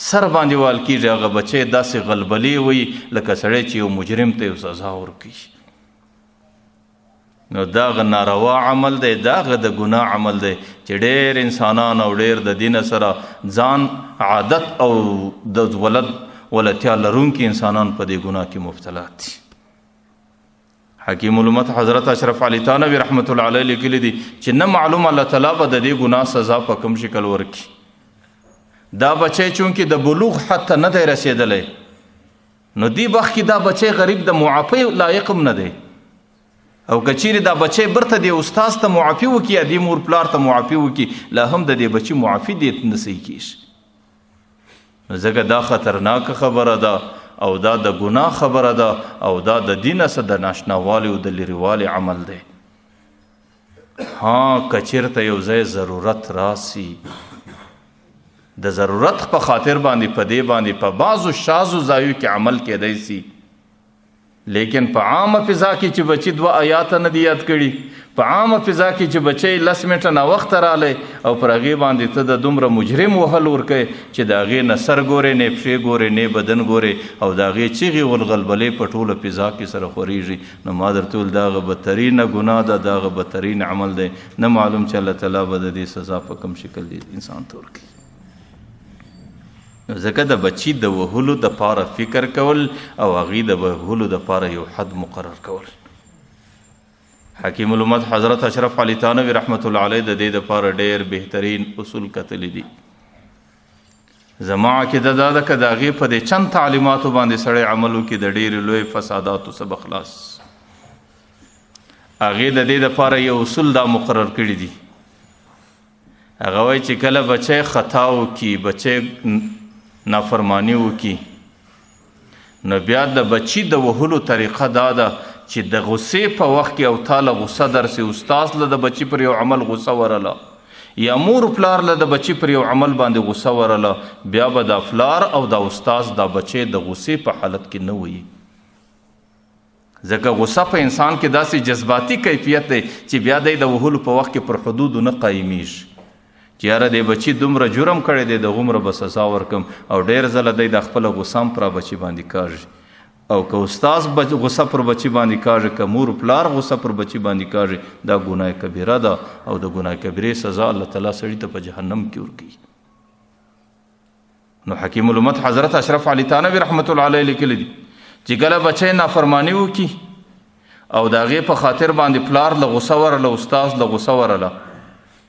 سر باندې وال کیږي، هغه بچی داسې غلبلې وي لکه سړی چې یو مجرم ته یو سزا ورکوي. نو داغه ناروا عمل دی، داغه د ګناه عمل دی چې ډېر انسانان او ډېر د دین سره ځان عادت او د ولد ولتیا لرونکي انسانان په دې ګناه کې مبتلا دي. حکیم الامت حضرت اشرف علي تھانوي رحمت الله علیه لیکلي دي چې نه معلوم الله تعالی به د دې ګناه سزا په کوم شکل ورکړي. دا بچی چونکې د بلوغ حد ته نه دی رسېدلی، نو دې وخت کې دا بچی غریب د معافۍ لایق هم نه دی، او که چیرې دا بچی برته دې استاد ته معافي وکړي یا دې مور پلار ته معافي وکړي، لا هم د دې بچي معافي دې نه صحیح کېږي. نو ځکه دا خطرناکه خبره ده، او دا د ګناه خبره ده، او دا د دین څخه د ناشناوالي او د لرېوالي عمل دی. ها که چیرته یو ځای ضرورت راسي، د ضرورت په خاطر باندې په دې باندې په بعضو شاذو ځایو کې عمل کېدای سي، لیکن په عامه فضا کې چې بچي 2 آیاته نه دي یاد کړي، په عامه فضا کې چې بچی 10 منټه ناوخته راغلی او پر هغې باندې ته د دومره مجرم وهل ورکوې چې د هغې نه سر ګورې، نه پښې ګورې، نه بدن ګورې، او د هغې چیغې ولغلبلې په ټوله فضا کې سره خورېږي، نو ما درته وویل دا هغه بدترینه ګناه ده، دا هغه بدترین عمل دی. نه معلوم چې الله تعالی به د دې سزا په کوم شکل دې انسان ته ورکوي. نو ځکه د بچي د وهلو دپاره فکر کول او هغې د وهلو دپاره یو حد مقرر کول. حکیم الامت حضرت اشرف علي تھانوي رحمت الله علیه د دې دپاره ډېر بهترین اصول کتلي دي. زما عقیده دا ده که د هغې په دې چند تعلیماتو باندې سړی عمل وکړي، د ډېرې لوی فساداتو څخه به خلاص. هغې د دې دپاره یو اصول دا مقرر کړي دي. هغه وایي چې کله بچی خطا وکړي، بچی نافرمانی وکړي، نو بیا د بچی د وهلو طریقه دا ده چې د غصې په وخت کې او تا له غصه درسي، استاد له د بچي پر یو عمل غصه ورله، یا مور پلار له د بچي پر یو عمل باندې غصه ورله، بیا به دا پلار او دا استاد دا بچی د غصې په حالت کې نه وي. ځکه غصه په انسان کې داسې جذباتي کیفیت دی چې بیا دی د وهلو په وخت کې پر حدودو نه قایمیږي چې یاره دې بچي دومره جرم کړی دی، دغومره به سزا ورکم. او ډېر ځله دی د خپله غصه هم پر بچي باندې کاږي، او که استاد غصه پر بچي باندې کاږي، که مور پلار غصه پر بچي باندې کاږي، دا ګناه کبیره ده، او د ګناه کبیرې سزا الله تعالی سړي ته په جهنم کې ورکوي. نو حکیم الامت حضرت اشرف علي تانوي رحمت الله علیه لیکلي دي چې کله بچی نافرماني وکړي او د هغې په خاطر باندې پلار له غصه ورله، استاد له غصه ورله،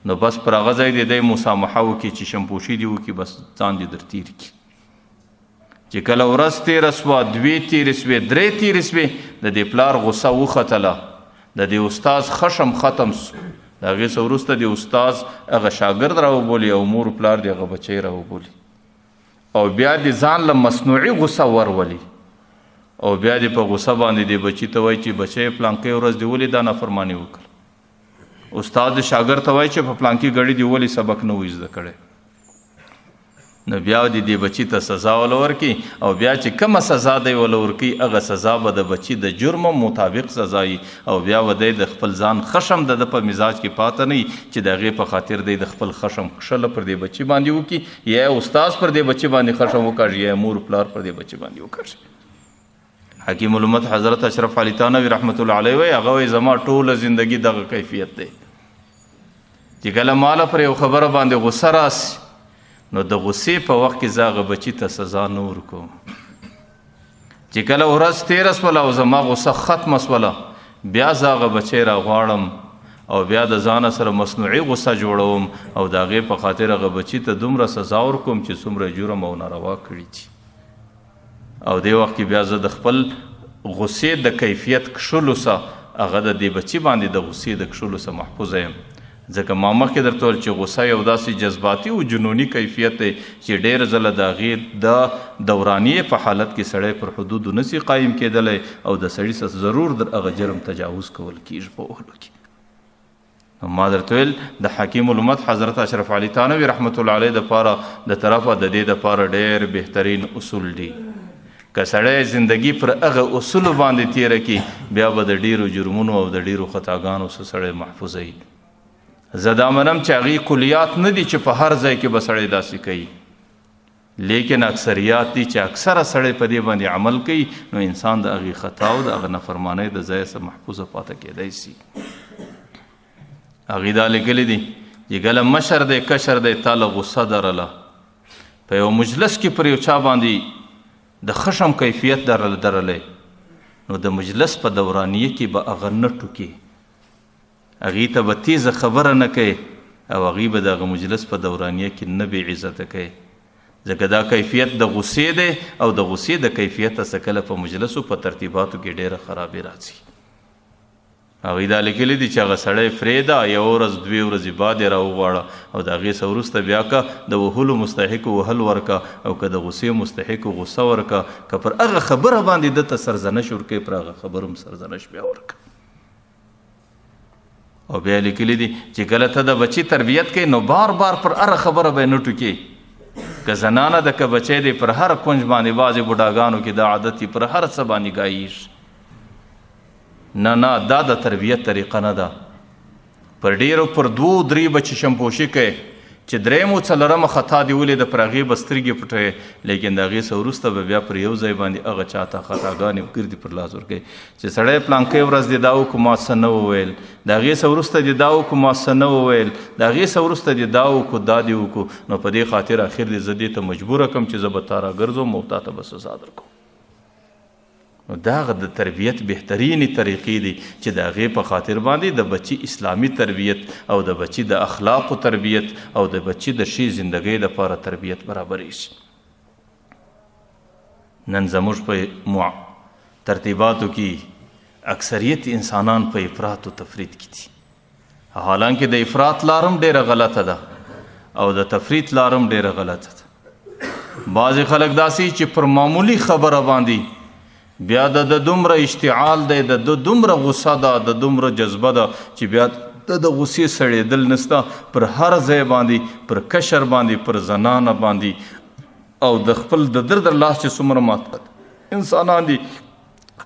نو بس پر هغه ځای دې دی مسامحه وکړي، چې شمپوشي دې وکړي، بس ځان دې در تېر کړي. چې کله ورځ تېره سوه، دوې تېرې سوې، درې تېرې سوې، د دې پلار غصه وختله، د دې استاد خشم ختم سو، د هغې څخه وروسته د استاد هغه شاګرد راوبولي او مور پلار دې هغه بچی راوبولي، او بیا دې ځان له مصنوعي غصه ورولي، او بیا دې په غصه باندې دې بچي ته وایي چې بچی پلانکۍ ورځ دې ولې دا نافرماني وکړه. استاد دې شاګرد ته وایي چې په پلانکي ګړي دې ولې سبق نه وي زده کړی. نو بیا دې دې بچي ته سزا وله ورکړي، او بیا چې کومه سزا دی وله ورکړي هغه سزا به د بچي د جرم مطابق سزا وي، او بیا به دی د خپل ځان خشم د ده په مزاج کې پاته نه وي چې د هغې په خاطر دی د خپل خشم کښله پر دې بچي باندې وکړي، یا استاد پر دې بچي باندې خشم وکاږي، یا مور پلار پر دې بچي باندې وکاږي. حکیم الامت حضرت اشرف علي تانوي رحمت الله علیه وایي، هغه وایي زما ټوله زندګي دغه کیفیت دی چې کله ماله پر یو خبره باندې غصه راسي، نو د غصې په وخت کې زه هغه بچي ته سزا نه ورکوم. چې کله ورځ تېره سوله او زما غصه ختمه سوله، بیا زه هغه بچی راغواړم او بیا د ځانه سره مصنوعي غصه جوړوم، او د هغې په خاطر هغه بچي ته دومره سزا ورکوم چې څومره جرم او ناروا کړي دي. او دې وخت کې بیا زه د خپل غصې د کیفیت کښلو سه هغه د دې بچي باندې د غصې د کښلو سه محفوظه یم. ځکه ما مخکې درته وویل چې غصه یو داسې جذباتي او جنوني کیفیت دی چې ډېر ځله د هغې د دورانیې په حالت کې سړی پر حدودو نه سي قایم کېدلی، او د سړي څخه ضرور در هغه جرم تجاوز کول کېږي په وهلو کې. نو ما درته ویل د حکیم الامت حضرت اشرف علي تانوي رحمت الله علیه دپاره د طرفه د دې دپاره ډېر بهترین اصول دي. که سړی زندگی پر هغه اصولو باندې تېره کړي، بیا به د ډېرو جرمونو او د ډېرو خطاګانو څخه سړی محفوظه وي. زه دا منم چې هغې کلیات نه دي چې په هر ځای کې به سړی داسې کوي، لیکن اکثریات دي چې اکثره سړی په دې باندې عمل کوي، نو انسان د هغې خطا او د هغه نافرمانۍ د ځای څخه محفوظه پاته کېدای سي. هغې دا لیکلي دي چې کله مشر دی کشر دی تا له غصه درله، په یو مجلس کې پر یو چا باندې د خشم کیفیت درلی، نو د مجلس په دورانیه کې به هغه نه ټوکې، هغې ته به تیزه خبره نه کوي، او هغې به د هغه مجلس په دورانیه کې نه بې عزته کوي. ځکه دا کیفیت د غصې دی، او د غصې د کیفیت څخه کله په مجلسو په ترتیباتو کې ډېره خرابي راځي. هغوی دا لیکلي دي چې هغه سړی پرېږده، یوه ورځ دوې ورځې بعد یې راوغواړه، او د هغې څخه وروسته بیا که د وهلو مستحق وهل ورکه، او که د غصې مستحق غصه ورکه، که پر هغه خبره باندې ده ته سرزنش ورکوي، پر هغه خبره هم سرزنش بیا ورکه. او بیا لیکلي دي چې کله ته د بچي تربیت کوې، نو بار بار پر هره خبره به یې نه ټوکې. که زنانه ده که بچی دی، پر هر کنج باندې بعضې بوډاګانو کې دا عادت وي، پر هر څه باندې ګایېږي. نه نه، دا د تربیت طریقه نه ده. پر ډېرو پر دوو درې به چې شمپوشي کوې، چې درېیم او څلورمه خطا دې ولیده، پر هغې به سترګې پټوې، لیکن د هغې څخه وروسته به بیا پر یو ځای باندې هغه چا ته خطاګانې ګردي پر لاس ورکوي چې سړی پلانکۍ ورځ دې دا وکړو ما څه نه وویل، د هغې څخه وروسته دې دا وکړو ما څه نه وویل، د هغې څخه وروسته دې دا وکړو دا دې وکړو، نو په دې خاطر اخر دې زه دې ته مجبوره کړم چې زه به تا راګرځوم او تا ته به سزا درکوم. نو داغه د تربیت بهترینې طریقې دي چې د هغې په خاطر باندې د بچي اسلامي تربیت او د بچي د اخلاقو تربیت او د بچي د ښې زندګۍ لپاره تربیت برابرېږي. نن زموږ په ترتیباتو کې اکثریت انسانان په افراط او تفرید کې دي، حالانکه د افراط لار هم ډېره غلطه ده. او د تفریط لار هم ډېره غلطه ده. بعضې خلک داسې چې پر معمولي خبره باندې بیا د دومره اشتعال دی، د دومره غصه ده، د دومره جذبه ده چې بیا د غصې سړېدل نسته، پر هر ځای باندې، پر کشر باندې، پر زنانه باندې، او د خپل د در در لاس چې څومره مات انسانان دي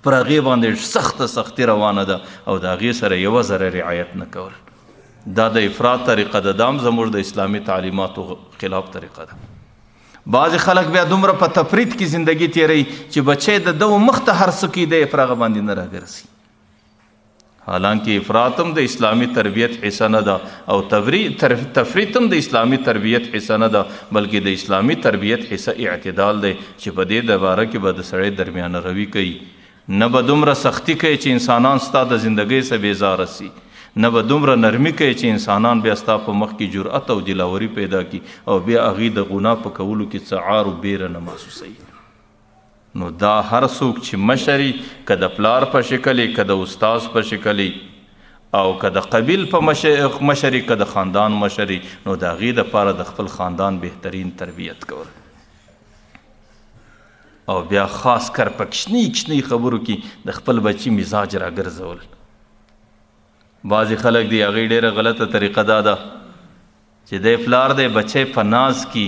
پر هغې باندې سخته سختي روانه ده او د هغې سره یوه ذره رعایت نه کول. دا د افراط طریقه ده، دا هم زموږ د اسلامي تعلیماتو خلاف طریقه ده. بعضې خلک بیا دومره په تفریط کې زندگی تېروي چې بچی د ده مخ ته هر څه کوي، دی پر هغه باندې نه راګرځي. حالانکه افراط هم د اسلامي تربیت حصه نه ده او تفریط هم د اسلامي تربیت حصه نه ده، بلکې د اسلامي تربیت حصه اعتدال دی چې په دې باره کې به د سړی درمیانه روي کوي، نه به دومره سختي کوي چې انسانان ستا د زندګۍ څخه بېزاره سي، نه به دومره نرمي کوي چې انسانان بیا ستا په مخ کې جرأت او دلاوري پیدا کړي او بیا هغوی د ګناه په کولو کې څه عار او بیره نه محسوسوي. نو دا هر څوک چې مشري، که د پلار په شکل، که د استاد په شکل، او که د قبیل په مشري، که د خاندان مشري، نو د هغې دپاره د خپل خاندان بهترین تربیت کول، او بیا خاص کر په کوچنۍ کوچنۍ خبرو کې د خپل بچي مزاج راګرځول. بعضې خلک دي هغې ډېره غلطه طریقه دا ده چې دی پلار دی بچی په ناز کې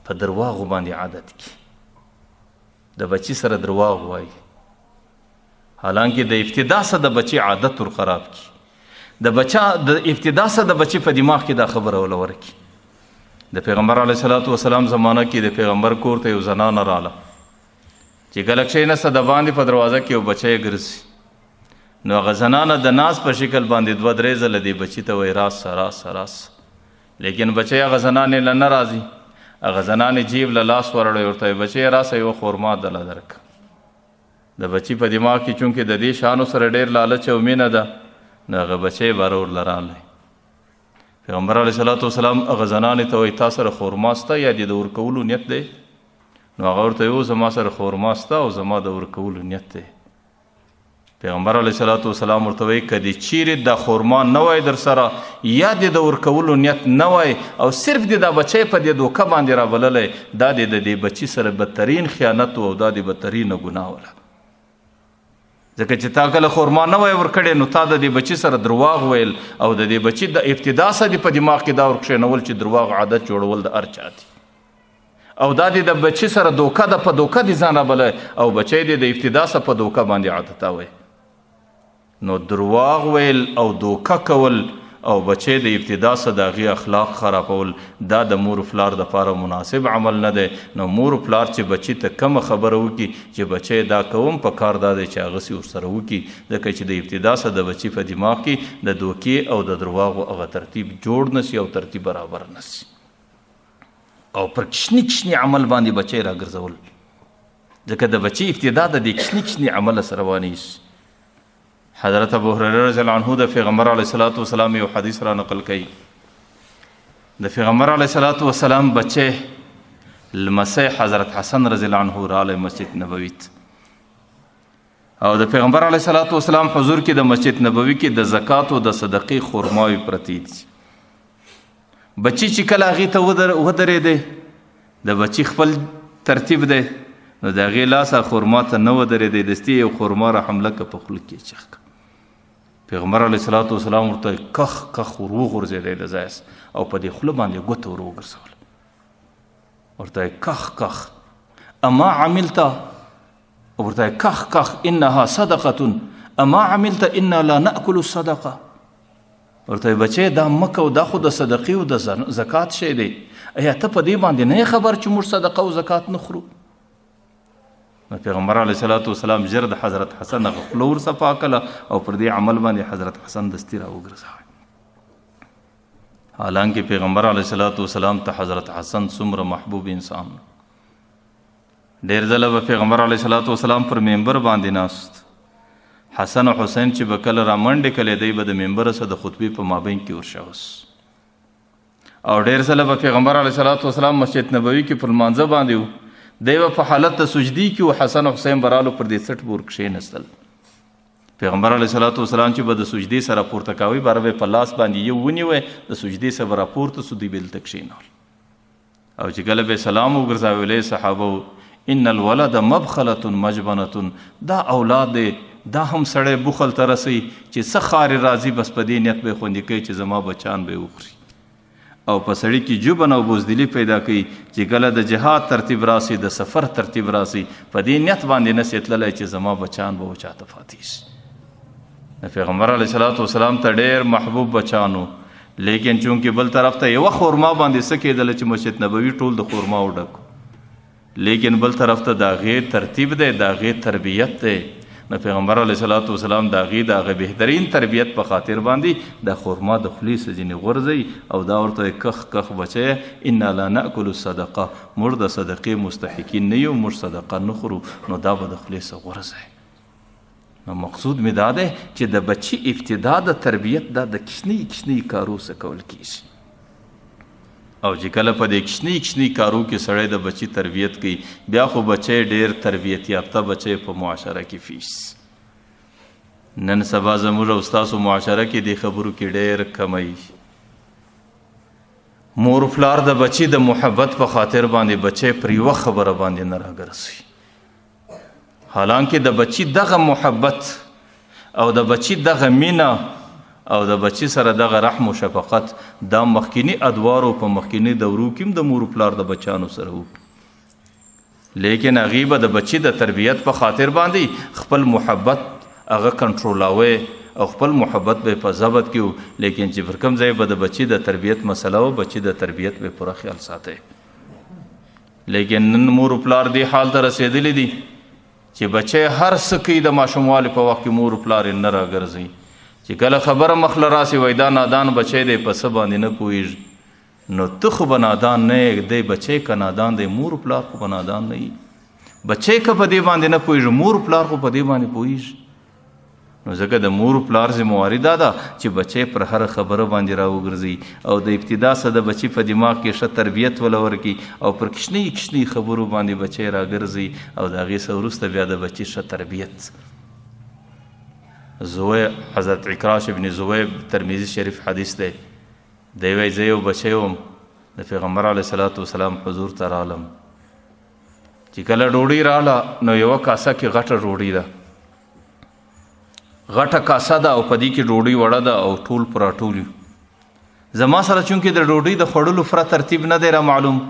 په درواغو باندې عادت کی، د بچی سره درواغ وایي، حالانکه د ابتدا سره د بچی عادت ور خراب کی، د بچا د ابتدا سره د بچی په دماغ کې دا خبره وله ورکي. د پیغمبر علیه الصلاة والسلام زمانه کې د پیغمبر کور ته یو زنانه راله چې کله کښېناسته د باندې په دروازه کې یو بچی ګرځي، نو هغه زنانه د ناز په شکل باندې دوه درې ځله دې بچي ته وایي راسه راسه راسه، لیکن بچی هغه زنانې له نه راځي. هغه زنانې جیب له لاس ورړی ورته وایي بچی راسه یوه خورما دله درکړه. د بچي په دماغ کې چونکې د دې شانو سره ډېر لالچ او مینه ده، نو هغه بچی به ورله راغلی. پیغمبر علیه الصلاة والسلام هغه زنانې ته وایي تا سره خورما سته یا دې د ورکولو نیت دی؟ نو هغه ورته وایي زما سره خورما سته او زما د ورکولو نیت دی. پیغمبر علیه الصلاة والسلام ورته وایي که دې چیرې دا خورما نه وای در سره یا دې د ورکولو نیت نه وای او صرف دې دا بچی په دې دوکه باندې رابللی، دا دې د دې بچي سره بدترین خیانت و او دا دې بدترینه ګناه وله. ځکه چې تا کله خورما نه وای ورکړې نو تا د دې بچي سره درواغ ویل او د دې بچي د ابتدا سره دې په دماغ کې دا ورکښېنول چې درواغ عادت جوړول د هر چا دي، او دا دې د بچي سره دوکه ده، په دوکه دې ځان رابلی او بچی دې د ابتدا سره په دوکه باندې عادتاوی. نو درواغ ویل او دوکه کول او بچی د ابتدا سره د هغې اخلاق خرابول دا د مور پلار دپاره مناسب عمل نه دی. نو مور پلار چې بچي ته کومه خبره وکړي چې بچی دا کوم، په کار دا دی چې هغسې ورسره وکړي، ځکه چې د ابتدا سره د بچي په دماغ کې د دوکې او د درواغو هغه ترتیب جوړ نه سي او ترتیب برابر نه سي. او پر کوچني کوچني عمل باندې بچی راګرځول، ځکه د بچي ابتدا د دې کوچني کوچني عمل سره رواني سي. حضرت ابو هريره رضی الله عنه د پیغمبر علیه الصلاة والسلام یو حدیث را نقل کوي. د پیغمبر علیه الصلاة والسلام بچی لمسی حضرت حسن رضی الله عنه راغلی مسجد نبوي ته، او د پیغمبر علیه الصلاة والسلام حضور کې د مسجد نبوي کې د زکات او د صدقې خرماوې پرتې دي. بچی چې کله هغې ته ودرېدی، د بچي خپل ترتیب دی، نو د هغې لاس هغه خرما ته نه ودرېدی، دستي یو خرما را حمله که په خوله کې یې چخ کړه. پیغمبر علیه الصلاة والسلام ورته کخ کخ ور وغورځېدی له ځایه او په دې خوله باندې ګوته ور وګرځوله، ورته یې کخ کخ اما عملته، ورته یې کخ کخ انها صدقه اما عملت انا لا ناکل الصدقه. ورته یې بچی دا مه کوه، دا خو د صدقې او د زکات شی دی، ایا ته په دې باندې نه یې خبر چې موږ صدقه او زکات نه خورو؟ نو پیغمبر علیه الصلاة والسلام ژر د حضرت حسن هغه خوله ورصفا کړه او پر دې عمل باندې حضرت حسن دستي راوګرځاوه. حالانکه پیغمبر علیه الصلاة والسلام ته حضرت حسن څومره محبوب انسان، ډېر ځله به پیغمبر علیه الصلاة والسلام پر منبر باندې ناست، حسن او حسین چې به کله رامنډې کلې دی به د منبر سره د خطبې په مابین کې ورشاوس. او ډېر ځله به پیغمبر علیه الصلاة والسلام مسجد نبوي کې پر لمانځه باندې و، دی به په حالت د سجدي کې و، حسن او حسین به رالو پر دې څټ به ورکښېنستل. پیغمبر علیه الصلاة والسلام چې به د سجدې سره پورته کاوي، باره به په لاس باندې یو ونیوی، د سجدې سره به راپورته سو، دوی به دلته کښېنول. او چې کله به سلام وګرځاوه، ویلی صحابه ان الولد مبخلة مجبنة، دا اولاد دی، دا هم سړی بخل ته رسوي، چې څه خارې راځي بس په دې نیت به یې خوندي کوي چې زما بچیان به یې وخوري. او په سړي کې جبن او بزدلي پیدا کوي چې کله د جهاد ترتیب راسي، د سفر ترتیب راسي، په دې نیت باندې نه سي تللی چې زما بچیان به وچاته پاتې شي. د پیغمبر علیه الصلاة والسلام ته ډېر محبوب بچانو، لیکن چونکې بل طرف ته یوه خورما باندې څه کېدله چې مسجد نبوي ټول د خورما وډکو، لیکن بل طرف ته د هغې ترتیب دی، د هغې تربیت دی. نو پیغمبر علیه الصلاة والسلام د هغې د هغه بهترین تربیت په خاطر باندې د خورما د خولې څخه ځینې غورځوي او دا ورته وایي کخ کخ بچیه، انا لا ناکل الصدقه، موږ د صدقې مستحقین نه یو، موږ صدقه نه خورو، نو دا به د خولې څخه غورځوي. نو مقصود مې دا دی چې د بچي ابتدا د تربیت دا د کوچنۍ کوچنۍ کارو څخه کول کېږي. او چې کله په دې کوچنۍ کوچنۍ کارو کې سړی د بچي تربیت کوي، بیا خو بچی ډېر تربیت یافته بچی په معاشره کې فیس. نن سبا زموږ او ستاسو معاشره کې دې خبرو کې ډېر کمی. مور پلار د بچي د محبت په خاطر باندې بچی پر یوه خبره باندې نه راګرځي، حالانکه د بچی دغه محبت او د بچی دغه مینه او د بچی سره دغه رحم او شفقت دا مخکینی ادوارو په مخکینی دورو کې هم د مور پلار د بچانو سره وو، لیکن هغوی به د بچی د تربیت په خاطر باندې خپل محبت هغه کنټرولاوی او خپل محبت به په ضبط کې وو، لیکن چې پر کوم ځای به د بچی د تربیت مسله وه، بچی د تربیت به پوره خیال ساتی. لیکن نن مور پلار دې حال ته رسېدلي دي چې بچی هر څه کوي د ماشوموالي په وخت کې مور پلار یې نه راګرځي، چې کله خبره مخ له راسي وایي دا نادان بچی دی په څه باندې نه پوهېږي. نو ته خو به نادان نه یې، دی بچی که نادان دی مور پلار خو به نادان نه یي، بچی که په دې باندې نه پوهېږي مور پلار خو په دې باندې پوهېږي. نو ځکه د مور پلار ذمہواري دا ده چې بچی پر هره خبره باندې راوګرځي او د ابتدا څخه د بچي په دماغ کې ښه تربیت وله ورکړي او پر کوچنۍ کوچنۍ خبرو باندې بچی راګرځي او د هغې څخه وروسته بیا د بچي ښه تربیت. زوی حضرت عکراش ابن زویب ترمذي شریف حدیث دی، دی وایي زه یو بچی وم، د پیغمبر علیه الصلاة والسلام حضور ته رالم، چې کله ډوډۍ راله نو یوه کاسه کې غټه ډوډۍ ده، غټه کاسه ده او په دې کې ډوډۍ وړه ده او ټول پر راټول یو. زما سره چونکې د ډوډۍ د خوړلو فره ترتیب نه دی را معلوم،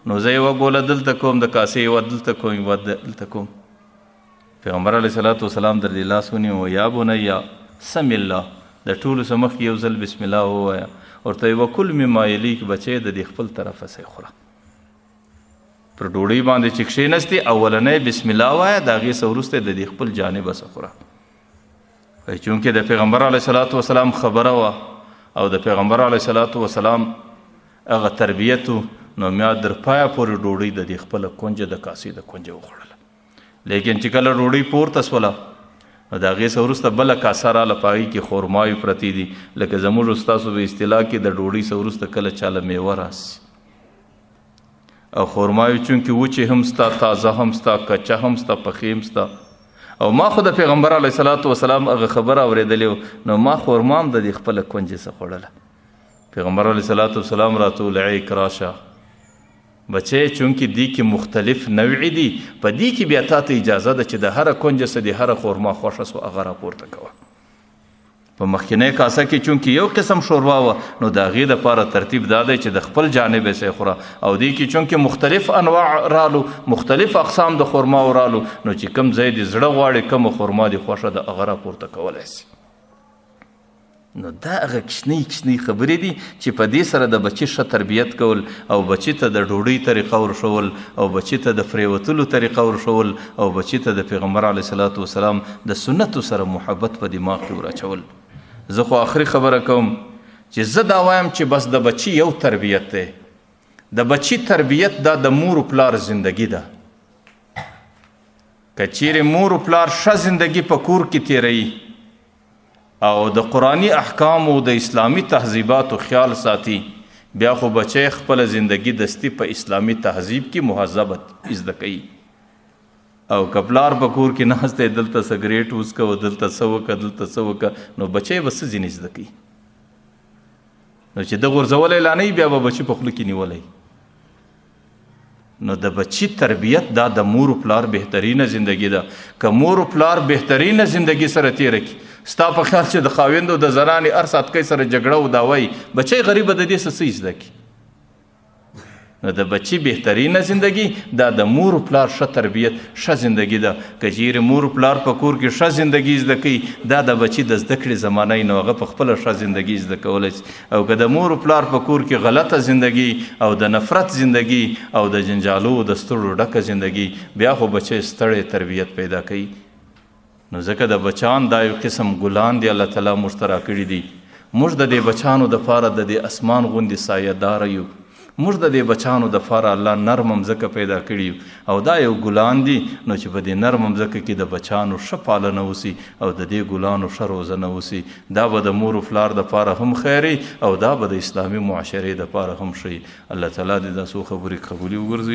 نو زه یوه ګوله دلته کوم د کاسې، یوه دلته کوم، یوه دلته کوم. پیغمبر علیه الصلاة والسلام در دې لاس ونیو، یا بنیا سم الله، د ټولو څخه مخکې یو ځل بسم الله ووایه، ورته یې وکل مما یلیک، بچی د دې خپل طرفه څه خوره. پر ډوډۍ باندې چې کښېنستې اولنی بسم الله وایه، د هغې څخه وروسته د دې خپل جانبه څه خوره. چونکې د پیغمبر علیه الصلاة والسلام خبره وه او د پیغمبر علیه الصلاة والسلام هغه تربیت و، نو میا در پایه پورې ډوډۍ د دې خپله کنجه د کاسې د کنجه وخوړله. لیکن چې کله ډوډۍ پورته سوله نو د هغې څخه وروسته بله کاسه راله، په هغې کې خورماوې پرتې دي، لکه زموږ ستاسو په اصطلاح کې د ډوډۍ څخه وروسته کله چاله میوه راسي، او خورماوې چونکې وچې هم ستا، تازه هم ستا، کچه هم ستا، پخې هم ستا. او ما خو د پیغمبر علیه الصلاة والسلام هغه خبره اورېدلې وه، نو ما خورما هم د دې خپله کنجې څخه خوړله. پیغمبر علیه الصلاة والسلام راته وویل عیک راشه بچی، چونکې دې کې مختلف نوعې دي، په دې کې بیا تا ته اجازه ده چې د هره کنجه څخه دې هره خورما خوښه سوه هغه راپورته کوه. په مخکنۍ کاسه کې چونکې یو قسم شوروا وه، نو د هغې دپاره ترتیب دا دی چې د خپل جانب یې خوره، او دې کې چونکې مختلف انواع رالو، مختلف اقسام د خورماو رالو، نو چې کوم ځای دې زړه غواړي کومه خورما دې خوښه ده هغه راپورته کولی سي. نو دا هغه کوچنۍ کوچنۍ خبرې دي چې په دې سره د بچي ښه تربیت کول او بچي ته د ډوډۍ طریقه ورښول او بچي ته د پرېوتلو طریقه ورښول او بچي ته د پیغمبر علیه الصلاة والسلام د سنتو سره محبت په دماغ کې وراچول. زه خو آخري خبره کوم چې زه دا وایم چې بس د بچي یو تربیت دی، د بچي تربیت دا د مور و پلار زندگی ده. که چیرې مور و پلار ښه زندگی په کور کې تیروي او د قرآني احکامو د اسلامي تهذیباتو خیال ساتي، بیا خو بچی خپله زندگی دستي په اسلامي تهذیب کې مهذبه زده کوي. او که پلار په کور کې ناست دی، دلته سګریټ وڅکه او دلته څه وکړه، دلته څه وکړه، نو بچی به څه ځینې زده کوي؟ نو چې ده غورځولی لا نه، بیا به بچي په خوله کې نیولی. نو د بچی تربیت دا د مور و پلار بهترینه زندگی ده. که مور و پلار بهترینه زندگی سره تیره کړي، ستا په خیال چې د خاوند او د زنانې هر ساعت کې سره جګړه او دعوه، بچی غریبه د دې څه څه زده کړي؟ نو د بچی بهترینه زندگی دا د مور و پلار ښه تربیت، ښه زندگی ده. که چیرې مور و پلار په کور کې ښه زندگی زده کوي، دا د بچی د زده کړې زمانه، نو هغه په خپله ښه زندگی زده کولی شي. او که د مور و پلار په کور کې غلطه زندگی او د نفرت زندگی او د جنجالو د ستړو ډکه زندگی، بیا خو بچی ستړی تربیت پیدا کوي. نو ځکه د بچان دا یو قسم ګلان دي، الله تعالی موږ ته راکړي دي. موږ د دې بچانو دپاره د دې اسمان غوندې سایه داره یو. موږ د دې بچانو د پاره الله نرمه مځکه پیدا کړي او دا یو ګلان دي. نو چې په دې نرمه مځکه کې د بچانو ښه پالنه وسي او د دې ګلانو ښه روزنه وسي، دا به د مور و پلار د پاره هم خیر او دا به د اسلامي معاشرې د پاره هم ښه. الله تعالی دې دا څو خبرې قبولې وګرځوي.